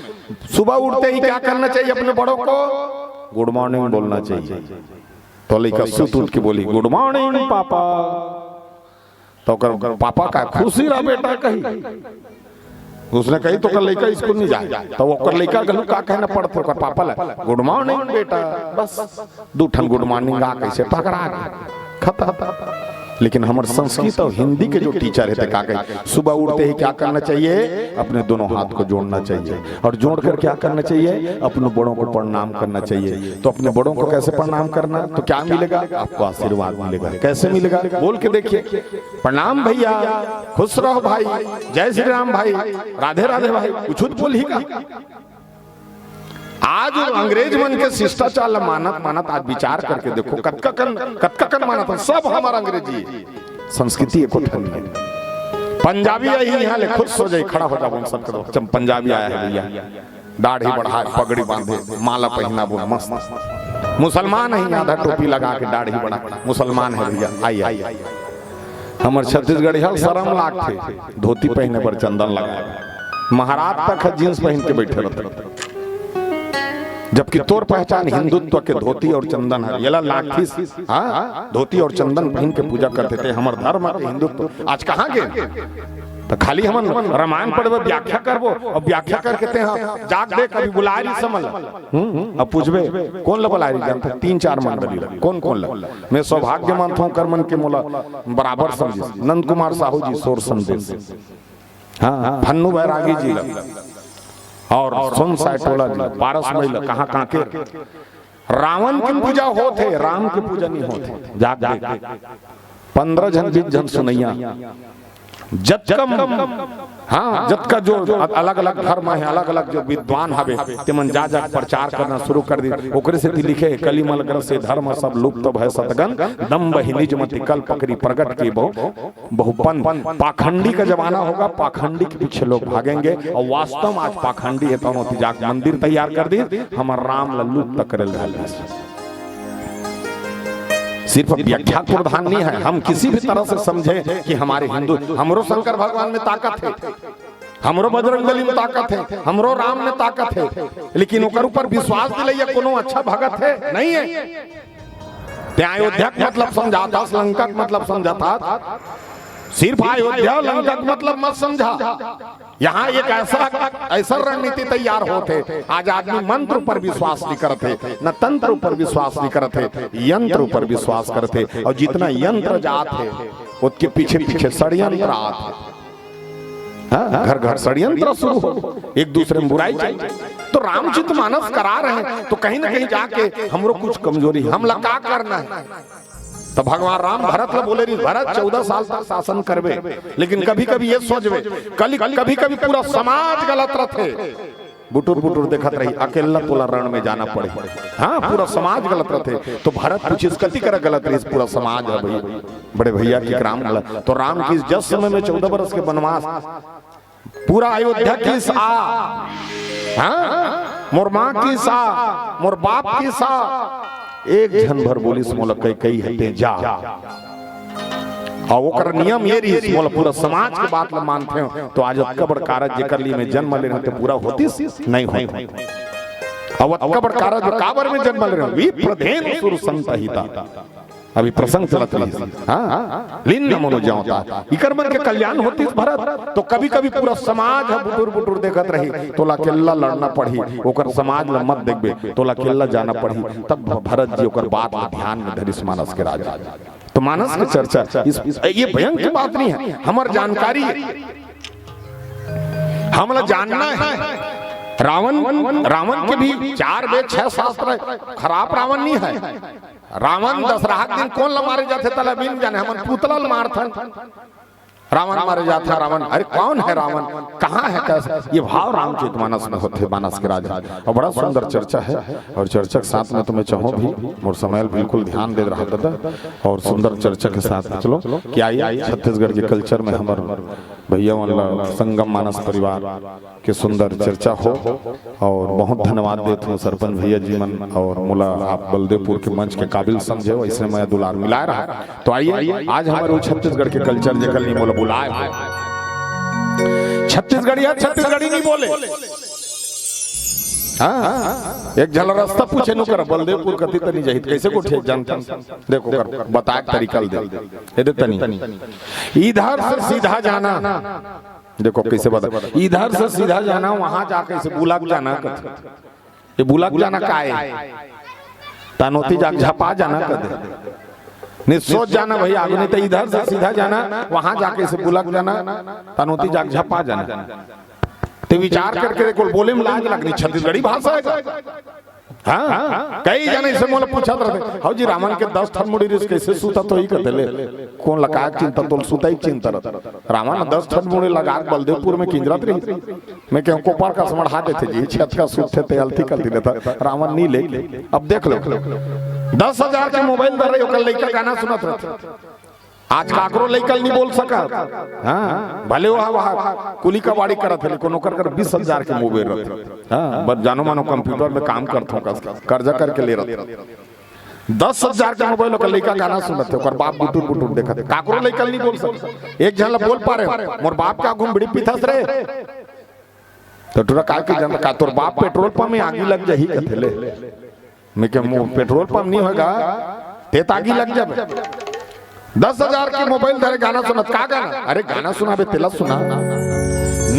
सुबह उठते ही क्या करना चाहिए अपने बड़ों को? गुड मॉर्निंग बोलना चाहिए। तो लइका सुत उठ के बोली, "गुड मॉर्निंग पापा।" तो ओकर पापा का, "खुशी रह बेटा," कही। उसने कही, "तो ओकर लइका स्कूल नहीं जाय।" तो ओकर लइका घलो का कहना पड़थे ओकर पापा ला, "गुड मॉर्निंग बेटा।" बस दू ठन गुड मॉर्निंग आ, कैसे पकड़ा गए, खत्म। लेकिन हमर संस्कृत और हिंदी के जो टीचर है, ते का कही, सुबह उठते ही क्या करना चाहिए? अपने दोनों हाथ को जोड़ना चाहिए। और जोड़कर क्या करना चाहिए? अपने बड़ों को प्रणाम करना चाहिए। तो अपने बड़ों को कैसे प्रणाम करना? तो क्या मिलेगा? आपको आशीर्वाद मिलेगा। कैसे मिलेगा? बोल के देखिए, "प्रणाम भैया, खुश रहो भाई, जय श्री राम भाई, राधे राधे भाई।" कुछ तो बोल ही का। आज अंग्रेज मन के शिष्टाचार ला मानत मानत आज विचार करके देखो, कतका कन, कतका कन मानत हन, सब हमार अंग्रेजी संस्कृति एको ठन है। पंजाबी आई ही यहाँ ले, खुद सो जाई, खड़ा हो जाओ, उन सब करो, "चम-, पंजाबी आया है भैया, दाढ़ी बढ़ाए, पगड़ी बांधे, माला पहना, वो मस्त। मुसलमान है, आधा टोपी लगा के दाढ़ी बढ़ा, मुसलमान है भैया, आई, आई।" हमर छत्तीसगढ़िया ल शरम लागथे, धोती पहने बर चंदन लगा। महाराज तक ह जींस पहन के बैठे रहते, जबकि तोर पहचान हिंदुत्व के धोती और चंदन है। येला लागथिस, हाँ, धोती और चंदन पहन के पूजा करथे ते, हमर धर्म के हिंदुत्व आज कहाँ गे? तो खाली हमन रामायण पढ़बो, व्याख्या करबो, और व्याख्या करके ते, हाँ, जाग देख, अभी बुलाए रही समझ। हम्म, अब पूछबे, "कौन ला बुलाए रही?" जानते तीन चार मंडली ला, कौन कौन ला? मैं सौभाग्य मानता हूँ, कर मन के मोला बराबर समझिस। नंद कुमार साहू जी, सोर संदेश, हाँ, फन्नू बैरागी जी ला, और सोन साय टोला जी, पारस मई ला, कहाँ कहाँ के। रावण के पूजा होत हे, राम के पूजा नहीं होत हे। जाके पंद्रह झन, बीस झन सुनैया, जतका, हाँ, जतका जो अलग-अलग धर्म हे, अलग-अलग जो विद्वान हवे, तेमन जा जा के प्रचार करना शुरू कर दी। ओकरे सेती लिखे हे, "कलि मल ग्रसे धर्म सब लुप्त भय सतगन, दम्भ ही निज मति कल पकरी प्रगट के बहु, बहुपन।" पाखंडी का जमाना होगा, पाखंडी के पीछे लोग भागेंगे। और वास्तव में आज पाखंडी हे, तो ओती जाके मंदिर तैयार कर दी, हमर राम ला लुप्त करे ला धर दी। सिर्फ व्याख्या प्रधान नहीं है, हम किसी भी तरह से समझे कि हमारे हिंदू, हमरो शंकर भगवान में ताकत है, हमरो बजरंग बली में ताकत है, हमरो राम में ताकत है, लेकिन ओकर ऊपर विश्वास दिलैया कोनो अच्छा भगत है? नहीं है। ते अयोध्या के मतलब समझाथस, लंका के मतलब समझाथस, सिर्फ अयोध्या लंका के मतलब मत समझा। यहाँ एक ऐसा, ऐसा रणनीति तैयार होत हे, आज आदमी मंत्र ऊपर विश्वास नहीं करत हे, न तंत्र ऊपर विश्वास नहीं करत हे, यंत्र ऊपर विश्वास करत हे। और जितना यंत्र जात हे, ओतके पीछे पीछे षड्यंत्र आत हे। हाँ, घर घर षड्यंत्र शुरू हो, एक दूसरे में बुराई चल। तो रामचरित मानस करा रहे हैं, तो कहीं ना कहीं जाके हमरो कुछ कमजोरी, हमला का करना है? तो भगवान राम भरत ला बोले रही, "भरत, चौदह साल तक शासन करबे, लेकिन कभी कभी ये सोचबे, कल, कभी कभी पूरा समाज गलत रहथे, बुटुर बुटुर देखत रही, अकेला तोला रण में जाना पड़े।" हाँ, पूरा समाज गलत रहथे। तो भरत पूछिस, "कति करा गलत रहिस पूरा समाज ह भाई, बड़े भैया के राम गलत।" तो राम कहिस, "जस समय में चौदह बरस के बनवास, पूरा अयोध्या कहिस आ, हाँ, मोर माँ कहिस आ, मोर बाप कहिस आ, एक झन भर बोलिस मोला कैकई हे, ते जा।" और ओकर नियम ये रहिस, मोला पूरा समाज के बात ला मानथे हो, तो आज अतका बड़ कारज जेकर लिए मैं जन्म ले रहे, ते पूरा होतिस? नहीं होत। अब अतका बड़ कारज काबर में जन्म ले रहे हो? विप्रधेनु सुरसंतहिता। अभी प्रसंग चलत रहिस। हाँ, लीन न मनो ज्यों ताहि। इकर मन के कल्याण होतिस भरत, तो कभी-कभी पूरा समाज ह बुटुर-बुटुर देखत रही, तोला अकेल्ला लड़ना पड़ही, ओकर समाज ल मत देखबे, तोला अकेल्ला जाना पड़ही। तब भ-, भरत जी ओकर बात ल ध्यान में धरिस मानस के राजा। तो मानस के चर्चा, इस, ये भयंकर बात नहीं है, हमर जानकारी है। हमला जानना है। रावण, रावण के भी चार वेद, छह शास्त्र है, खराब रावण नहीं है। रावण दशहरा के दिन कोन ला मारे जाथे, तला बिन जाने, हमन पुतला ला मारथन। रावण मारे जाथे, रावण, अरे कौन है रावण, कहाँ है, कैसे? ये भाव रामचरित मानस में होथे, मानस के राजा। और बड़ा सुंदर चर्चा है, और चर्चा के साथ में तो मैं चाहूँ भी, मोर समय बिल्कुल ध्यान दे रहा था, और सुंदर चर्चा के साथ चलो, कि आइए छत्तीसगढ़ के culture में हमर भैया मन ला संगम मानस परिवार के सुंदर चर्चा हो, और बहुत धन्यवाद देत हूँ सरपंच भैया जी मन, और मोला आप बलदेवपुर के मंच के काबिल समझे हो, इसने मैं दुलार मिलाए रहा। तो आइए, आज हमर वो छत्तीसगढ़ के culture जेकर लिए मोला बुलाए हो। छत्तीसगढ़िया छत्तीसगढ़ी नहीं बोले। हाँ, एक झन ला रस्ता पूछे नु कर, बलदेवपुर कति तनी जाहित, कैसे गोठिया जानता? देखो कर, बताए तरीका ल दे। ये दे तनी। इधर से सीधा जाना। देखो कैसे बता, इधर से सीधा जाना, वहां जाके से बुलक जाना कथे। ये बुलक जाना का है? तनोती जाके झपा जाना कथे। नहीं, सोच जाना भैया, आगे नहीं तो इधर से सीधा जाना, वहां जाके से बुलक जाना, तनोती जाके झपा जाना। ते विचार करके देखो, बोले में लाज लगनी, छत्तीसगढ़ी भाषा है का? हाँ, कई जने से मोला पूछत रहते, "हौ जी, रावण के दस ठन मुड़ी रिस, कैसे सुतत होही?" कथे ले, कोन लगा के चिंता, तोल सुतई के चिंता रहत। रावण दस ठन मुड़ी लगा के बलदेवपुर में किंजरत रही। मैं कहूँ, "कोपर का समझा देथे जी, छत का सुत थे, ते अलती कलती लेता।" रावण नहीं लेके। अब देख लो, दस हजार के मोबाइल धरे, ओकर लइका गाना सुनत रहते। आज काकरो लइका ल नहीं बोल सका। हाँ, भले वह, वह कुली कबाड़ी करत हे, लेकिन ओकर कर बीस हजार के मोबाइल रहत। हाँ, बस जानो मानो कंप्यूटर में काम करत हो, कस-, कर्जा करके ले रहत। दस हजार के मोबाइल ओकर लइका गाना सुनत हे, ओकर बाप बुटुर बुटुर देखत हे। काकरो लइका ल नहीं बोल सका। एक झन ल बोल पा रहे हो, "मोर बाप का घूम बीड़ी पीथस रे।" तो टुरा काय के जनता का, "तोर बाप पेट्रोल पंप में आगी लग जाही," कथे ले। मैं के, "मो-, पेट्रोल पंप नहीं होगा, ते त आगी लग जाबे।" दस हजार के मोबाइल धरे गाना सुनत, का गाना? अरे गाना सुनाबे, तेला सुना।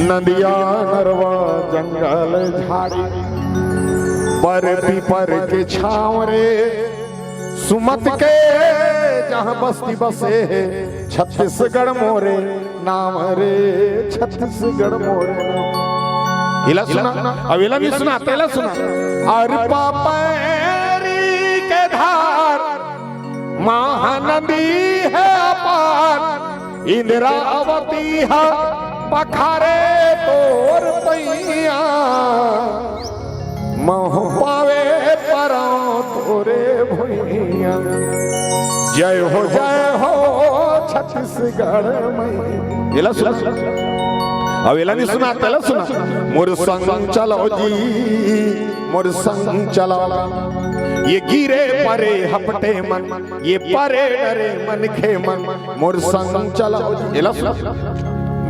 नदिया नरवा जंगल झाड़ी, बर पीपर के छाँव रे, सुमत के जहाँ बस्ती बसे हे, छत्तीसगढ़ मोरे नाम रे, छत्तीसगढ़ मोरे नाम। एला सुना, अब एला नहीं सुना, तेला सुना। अरपा पैरी के धार, महानदी है अपार, इंद्रावती है पखारे तोर पैया। महु पावे परौं तोरे भुइयां। जय हो, जय हो छत्तीसगढ़ मैया। एला सुना। अब एला नहीं सुना, तेला सुना। मोर संग चलो जी, मोर संग चलो। ये गिरे परे हपटे मन, ये परे डरे मनखे मन, मोर संग चलो जी। एला सुना।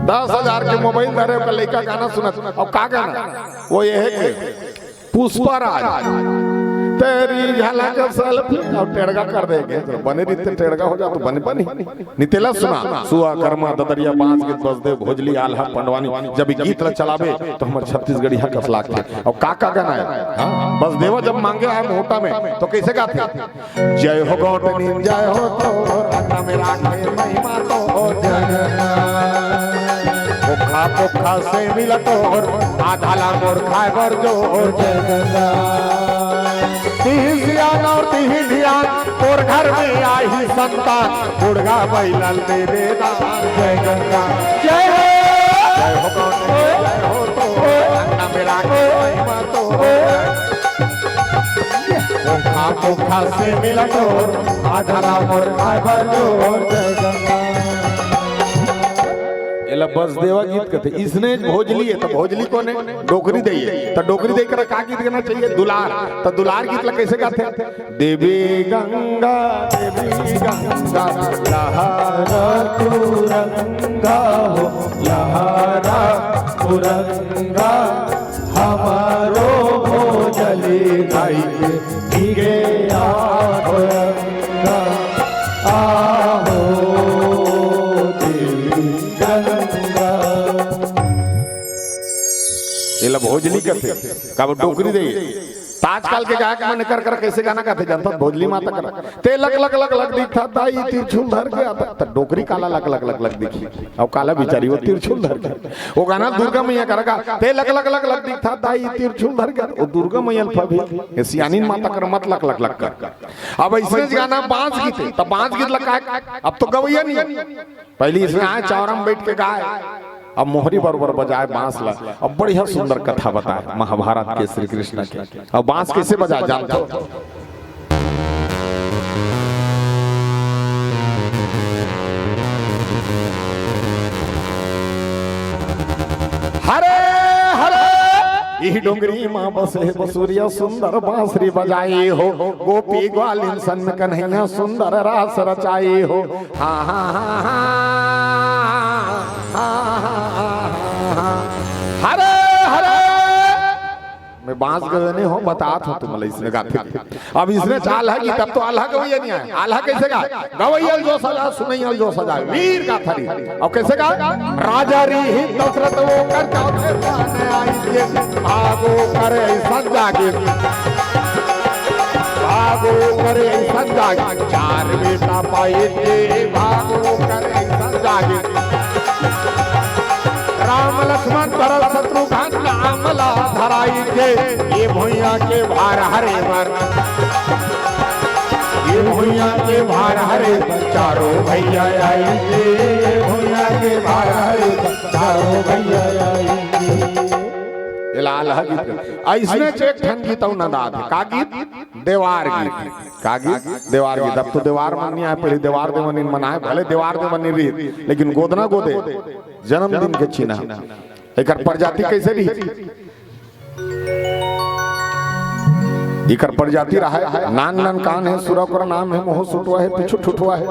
दस हजार के मोबाइल धरे, ओकर लइका गाना सुनत। अब का गाना? वो ये है कि पुष्पा राज, तेरी झलक सेल्फी, अब टेड़गा कर देंगे, तो बने रीते टेड़गा हो जा, तो बने, बने। नहीं तेला सुना, सुआ, करमा, ददरिया, बांस गीत, बसदेव, भोजली, आल्हा, पंडवानी, जब ये गीत ला चलाबे, तो हमर छत्तीसगढ़िया कस लागथे। अब का का गाना है? हाँ? बसदेवा जब मांगे आए मोहटा में, तो कैसे गाथे? जय हो गौटनी, जय हो तोर, अन्ना में राखे महिमा तोर, जय जगन्नाथ। पोखा पोखा से मिला तोर, आधा ला मोर खाए बर जोर, जय जगन्नाथ। तिही सियान और तिही धियान, तोर घर में आही संतान, बुढ़गा बैलन देवे दान, जय जगन्नाथ। जय हो। जय हो गौटनी, जय हो तोर, अन्ना में राखे महिमा तोर। पोखा पोखा से मिला तोर, आधा ला मोर खाए बर जोर, जय जगन्नाथ। एला बसदेवा गीत कथे। इसने भोजली है, तो भोजली कोन है? डोकरी दई है। तो डोकरी दई करा का गीत गाना चाहिए? दुलार। तो दुलार गीत ला कैसे गाथे? देवी गंगा, देवी गंगा, लहरा तू रंगा हो, लहरा तू रंगा, हमारो भोजली के आहो गंगा, आहो देवी गंगा। एला भोजली कथे, काबर डोकरी दे। त आजकल के गायक मन कर कर कैसे गाना गाथे जानथस? भोजली माता कर। ते लक लक लक लक दिखथा दाई तिरछुल धर के आता। त डोकरी काला लक लक लक लक दिखही? अउ काला बिचारी वो तिरछुल धर के। वो गाना दुर्गा मैया कर गा। ते लक लक लक लक दिखथा दाई तिरछुल धर के। वो दुर्गा मैया ल फभी। ये सियानिन माता कर मत लक लक लक कर। अब अइसने गाना बांस गीत हे, त बांस गीत ल काय, अब तो गवैया नहीं हे। पहिली अइसने आय चावरा म बइठ के गाय, अब मोहरी बरोबर बजाय बांस ल, अब बढ़िया सुंदर कथा बताय महाभारत के श्री कृष्ण के। अब बांस कैसे बजाय जानथो? हरे हरे, इही डोंगरी मा बसे बसुरिया सुंदर बांसुरी बजाई हो, गोपी ग्वालिन सन में कन्हैया सुंदर रास रचाई हो। हाँ, हाँ, हाँ, हाँ। हरे हरे। मैं बांस गवे नहीं हो, बतात हो तुम अइसने गाथे। अब अइसने चाल हे कि तब तो आल्हा गवैया नहीं आय। आल्हा कैसे गाय? गवैया ल जो सजा, सुनैया ल जो सजा, वीर गाथा री। अब कैसे गाय? राजा री ही दशरथ वो कर जाओ, भागो करे संजागे, भागो करे संजागे, चार बेटा पाए थे, भागो करे संजागे। राम लक्ष्मण भरत शत्रुघ्न आमला धराई के, ये भुइया के भार हरे बर, ये भुइया के भार हरे बर, चारों भैया आई के, ये भुइया के भार हरे बर, चारों भैया आई के। ये लाल हा गीत। अइसने एक ठन गीत अउ नंदात हे। का गीत? देवार गीत। का गीत? देवार गीत। अब तो देवार मन नहीं आय, पहिली देवार देवनिन मन आय, भले देवार देवनिन रहिस, लेकिन गोदना गोदे जन्मदिन के चिन्हा। एकर प्रजाति कैसे रही? एकर प्रजाति रहा हे, नान नान कान हे, सुरा ओकर नाम हे, मुँह सुटवा हे, पिछु ठुठवा हे।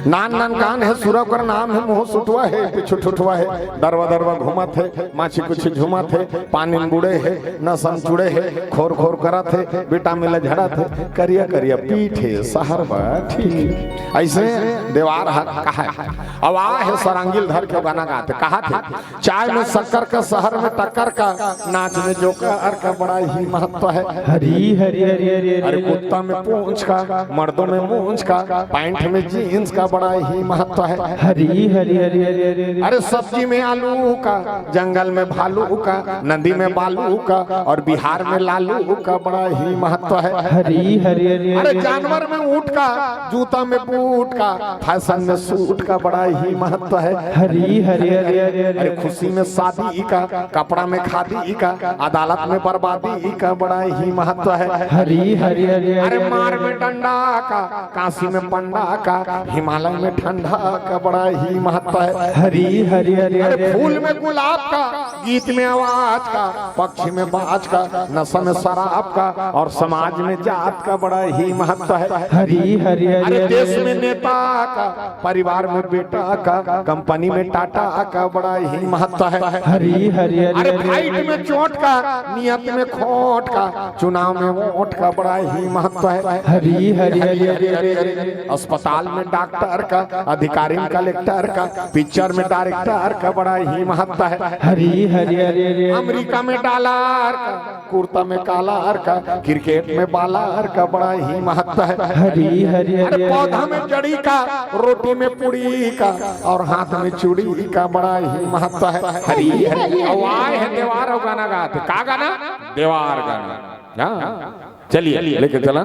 नान नान कान हे, सुरा ओकर नाम हे, मुँह सुटवा हे, पिछु ठुठवा हे। दरवा दरवा घूमत हे, माछी कुछ झूमत हे, पानी में बुड़े हे, नसम चुड़े हे, खोर खोर करत हे, बेटा मिला झड़त हे, करिया करिया पीठ हे, सहर बा ठीक हे। अइसे देवार ह कहा हे। अब आ हे सरांगिल धर के गाना गाथे, कहा थे, चाय में शक्कर का शहर में टक्कर का, नाच में जोकर का बड़ा ही महत्व हे। हरी हरी हरी हरी हरी। अरे कुत्ता में पूंछ का, मर्दों में मूंछ का, पैंट में जींस का बड़ा ही महत्व हे। हरी हरी हरी हरी हरी। अरे सब्जी में आलू का, जंगल में भालू का, नदी में बालू का और बिहार में लालू का बड़ा ही महत्व हे। हरी हरी हरी हरी। अरे जानवर में ऊँट का, जूता में बूट का, फैशन में सूट का बड़ा ही महत्व हे। हरी हरी हरी हरी हरी। अरे खुशी में शादी का, कपड़ा में खादी का, अदालत में बर्बादी का बड़ा ही महत्व हे। हरी हरी हरी हरी। अरे मार में डंडा का, काशी में पंडा का, हिमालय में ठंडा का बड़ा ही महत्व हे। हरी हरी हरी हरी। अरे फूल में गुलाब का, गीत में आवाज का, पक्षी में बाज का, नशा में शराब का और समाज में जात का बड़ा ही महत्व हे। हरी हरी हरी। अरे देश में नेता का, परिवार में बेटा का, कंपनी में टाटा का बड़ा ही महत्व हे। हरी हरी हरी। अरे फाइट में चोट का, नियत में खोट का, चुनाव में वोट का बड़ा ही महत्व हे। हरी हरी हरी हरी हरी। अस्पताल में डॉक्टर का, अधिकारी में कलेक्टर का, पिक्चर में डायरेक्टर का बड़ा ही महत्व हे। हरी हरी हरी हरी। अमेरिका में डॉलर का, कुर्ता में कॉलर का, क्रिकेट में बॉलर का बड़ा ही महत्व हे। हरी हरी हरी। अरे पौधा में जड़ी का, रोटी में पूड़ी का और हाथ में चूड़ी का बड़ा ही महत्व हे। हरी हरी। अउ आय हे देवार अउ गाना गाथे। का गाना? देवार गाना। हाँ। चलिए, लेके चला।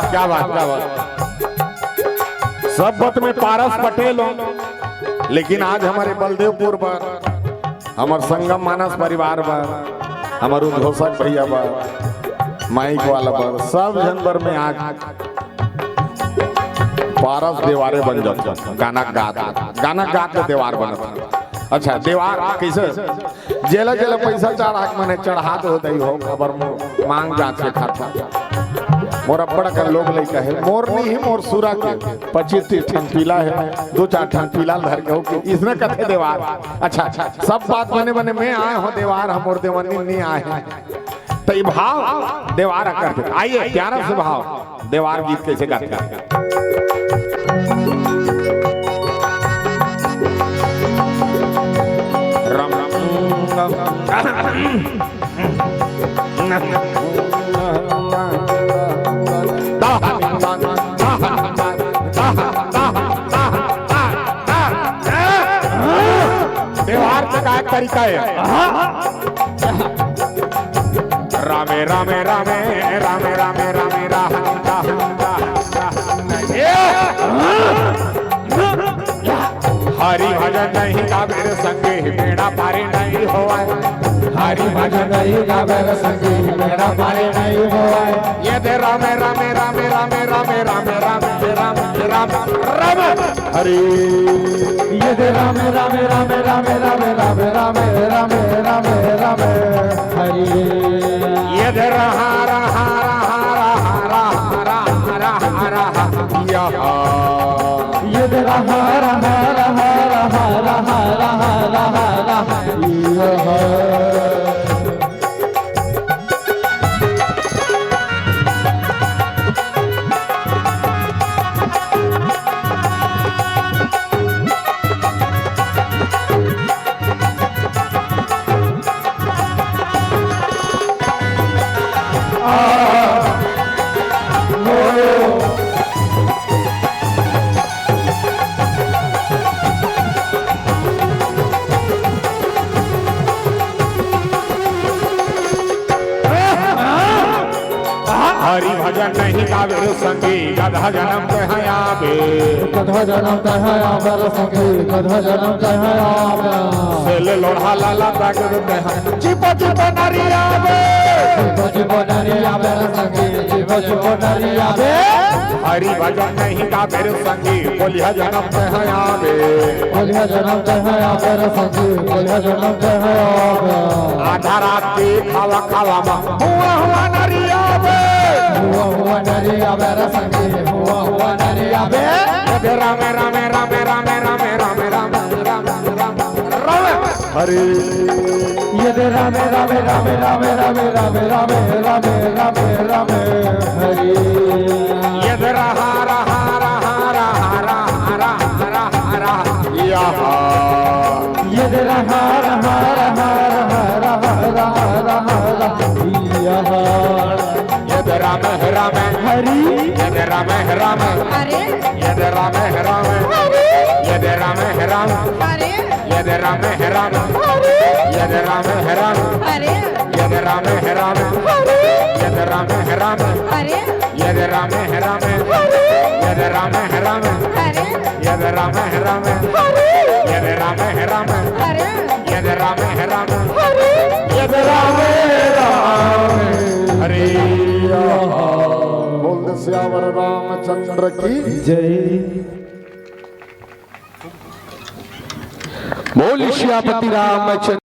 क्या बात, क्या बात। सब बत में पारस पटेल हो, लेकिन आज हमर बलदेवपुर बर, हमर संगम मानस परिवार बर, हमर उद्घोषक भैया बर, माइक वाला बर, सब झन बर में आज पारस देवारे बन जात, गाना गात, गाना गात के देवार बनत। अच्छा, देवार कैसे? जेला जेला पैसा चढ़ा के मने चढ़ा दो दई हो, खबर मो मांग जात के खाता। मोर अब्बड़ अकन लोग लइका हे, मोर नइ हे, मोर सुरा के पच्चीस तीस ठन पीला हे, दू चार ठन पीला ल धर के हो के इसने कथे देवार। अच्छा, अच्छा, सब बात बने बने, मैं आय हों देवार, हमर देवनी नइ आय हे। त ये भाव देवार अकर दे। आइए, प्यारा से भाव, देवार गीत कइसे गाथे। राम राम। व्यवहार के का तरीका हे? रामे, रामे, रामे, रामे, रामे, रामे, राहन, राहन, राहन, राहन। ए! हरि भजन नहीं गावे रे संगी, बेड़ा पारी नहीं होवय। हरि भजन नहीं गावे रे संगी, बेड़ा पारी नहीं होवय। ये दे रामे, रामे, रामे, रामे, रामे, रामे, रामे, रामे, रामे, रामे, रामे। हरि। ये दे रामे, रामे, रामे, रामे, रामे, रामे, रामे, रामे, रामे, रामे, हरि। ये दे रहा, रहा, रहा, रहा, रहा, रहा, रहा, रहा, यहा। ये दे रहा, रहा, रहा, यहा। हरि भजन नहीं गावे रे संगी, गधा जनम तैं आबे। गधा जनम तैं आबे रे संगी, गधा जनम तैं आबे। सेल लोढ़ा लाला ताकत तैं, चिपो चिपो नरिया बे। चिपो चिपो नरिया बे रे संगी, चिपो चिपो नरिया बे। हरि भजन नहीं गावे रे संगी, कोलिहा जनम तैं आबे। कोलिहा जनम तैं आबे रे संगी, कोलिहा जनम तैं आबे। आधा रात के खावा खावा मा, हुआ हुआ नरिया बे। हुआ हुआ नरिया बे रे संगी, हुआ हुआ नरिया बे। ये दे रामे, रामे, रामे, रामे, रामे, रामे, रामे, रामे, रामे, रामे। हरि। ये दे रामे, रामे, रामे, हरि। ये दे रहा, रहा, रहा, यहा। ये दे रहा, रहा, रहा, यहा। ये दे रामे, रामे। हरि। ये दे रामे, रामे। हरि। ये दे रामे, रामे। हरि। ये दे रामे, रामे। हरि। ये दे रामे, रामे। हरि। ये दे रामे, रामे। हरि। ये दे रामे, रामे। हरि। ये दे रामे, रामे। हरि। ये दे रामे, रामे। हरि। ये दे रामे, रामे। हरि। ये दे रामे, रामे। हरि। ये दे रामे, रामे। हरि। ये दे रामे, रामे। हरि। ये दे रामे, रामे। हरि। बोल दे सियावर रामचंद्र की जय। बोल सियापति रामचंद्र।